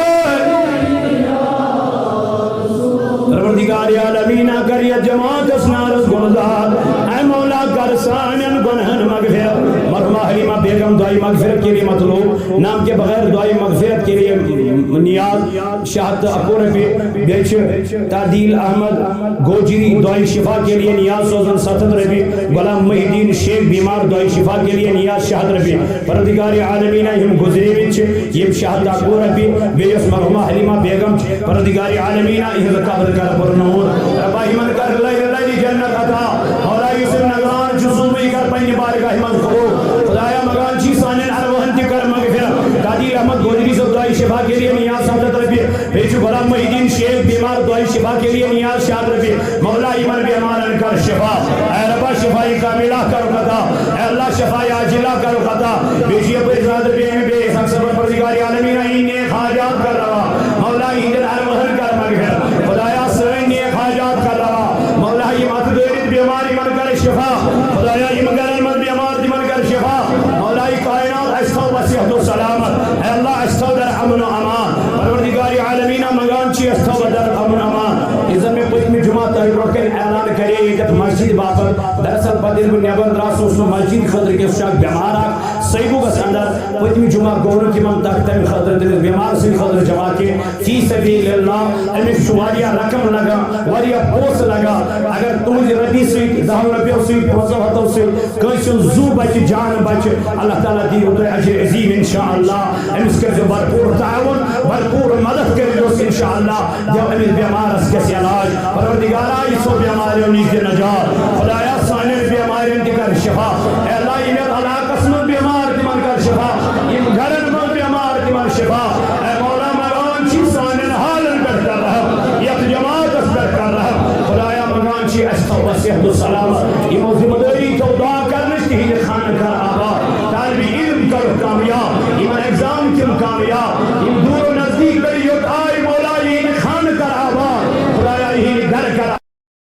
پروردگار عالمین کر یتھ جماعتس نارس گُلزار۔ اے مولا، کر سانٮ۪ن گناہن مغفرت۔ مرحومہ حلیمہ بیگم دعائے مغفرت کے لیے مطلوب، نام کے بغیر دعائے مغفرت کے لیے نیاز شاہ تہٕ اکوُہ رۄپیہِ۔ بیٚیہِ چھِ تعدیل احمد گوجری دعائے شفا کے لیے نیاز سوزان ستھ ہتھ رۄپیہِ۔ غلام محی الدین شیخ بیمار دعائے شفا کے لیے نیاز شاہ تہٕ اکوُہ رۄپیہِ۔ پروردگار عالمین، یِم گُزریمٕتۍ چھِ، یِم شاہ تہٕ اکوُہ رۄپیہِ، بیٚیہِ یۄس مرحومہ حلیمہ بیگم چھِ، پروردگار عالمین، یِہنٛز قبر کر پر نور۔ ربا، یِمن کر لَرِ لَرِ جنت عطا۔ مولا، یُس یِم نگران چھُ سوٗزمُت، یہِ کر پننہِ بارگاہہِ منٛز قبول۔ خدایا، منگان چھِ سانٮ۪ن ارواحن تہِ کر مغفرت۔ تعدیل احمد گوجری صٲب دعائے شفا کے لیے نیاز ستھ ہتھ رۄپیہِ۔ بیٚیہِ چھُ غلام محی الدین شیخ بیمار دعائے شفا کے لیے نیاز شاہ تہٕ اکوُہ رۄپیہِ۔ مولا، یِمن بیمارن کر شفا۔ اے ربا، شفا کاملہ کرُکھ عطا۔ اے اللہ، شفا عاجلہ کرُکھ عطا۔ بیٚیہِ چھُ یپٲرۍ زیادٕ بیٚیہِ، بیٚیہِ اسحاق صٲبن پروردگار عالمین، یِہنٛدۍ نیک حاجات کر روا۔ مولا، یِہنٛدٮ۪ن ارواحن کر مغفرت۔ خدایا، سٲنۍ نیک حاجات کر روا۔ مولا، یِم اتھٕ دٲرِتھ بیمار، یِمن کر شفا۔ خدایا، یِم گرن منٛز بیمار، تِمن کر شفا۔ مولا، یہِ کائنات، اسہِ تھاو صحت و سلامت۔ اے اللہ، اسہِ تھاو در امن و امان۔ پروردگار عالمین، منگان چھِ، اسہِ تھاو در امن و امان۔ یُس زن مےٚ پٔتمہِ جمعہ تۄہہِ برونٛٹھ کنہِ اعلان کرے ییٚتٮ۪تھ مسجد باپتھ، دراصل پتہٕ ییٚلہِ بہٕ نٮ۪بر درٛاس، اوس نہٕ مسجد خٲطرٕ کینٛہہ، سُہ چھُ اکھ بٮ۪مار اکھ۔ سیدُک اندر پٔتمہِ جمعہ گوٚو نہٕ تِمن تتھ تمہِ خٲطرٕ، تٔمِس بٮ۪مار سٕنٛدِ خٲطرٕ جمع کینٛہہ۔ فی سبیل اللہ، أمِس چھُ واریاہ رقم لگان، واریاہ پونٛسہٕ لگان۔ اگر تُہنٛدِ رۄپیہِ سۭتۍ، دہو رۄپیو سۭتۍ، پانٛژو ہتو سۭتۍ کٲنٛسہِ ہُنٛد زُو بچہِ، جان بچہِ، اللہ تعالیٰ دِیِو تۄہہِ اجر عظیم انشاءاللہ۔ أمِس کٔرۍزیو بھرپوٗر تعاون، بھرپوٗر مدد کٔرۍزیوس انشاءاللہ۔ دِیو أمِس بٮ۪مارس گژھِ علاج۔ پروردگارا، یِژھو بٮ۪ماریو نِش دِ نجات۔ خدایا، سانٮ۪ن بٮ۪مارٮ۪ن تہِ کر شفا۔ اے اللہ، یِم یتھ علاقس منٛز بٮ۪مار، تِمن کر شفا۔ یِم گرن منٛز بٮ۪مار، تِمن شفا۔ اے مولا، منگان چھِ سانٮ۪ن حالن پٮ۪ٹھ کر رحم، یتھ جماعتس پٮ۪ٹھ کر رحم۔ خدایا، منگان چھِ اَسہِ تھاو صحت و سلامت۔ یِمو ذمہ دٲری تھٲو دعا کرنٕچ، تِہنٛدِ خانہٕ کر آباد۔ طالب علم کرُکھ کامیاب، یِمن ایگزام تِم کامیاب۔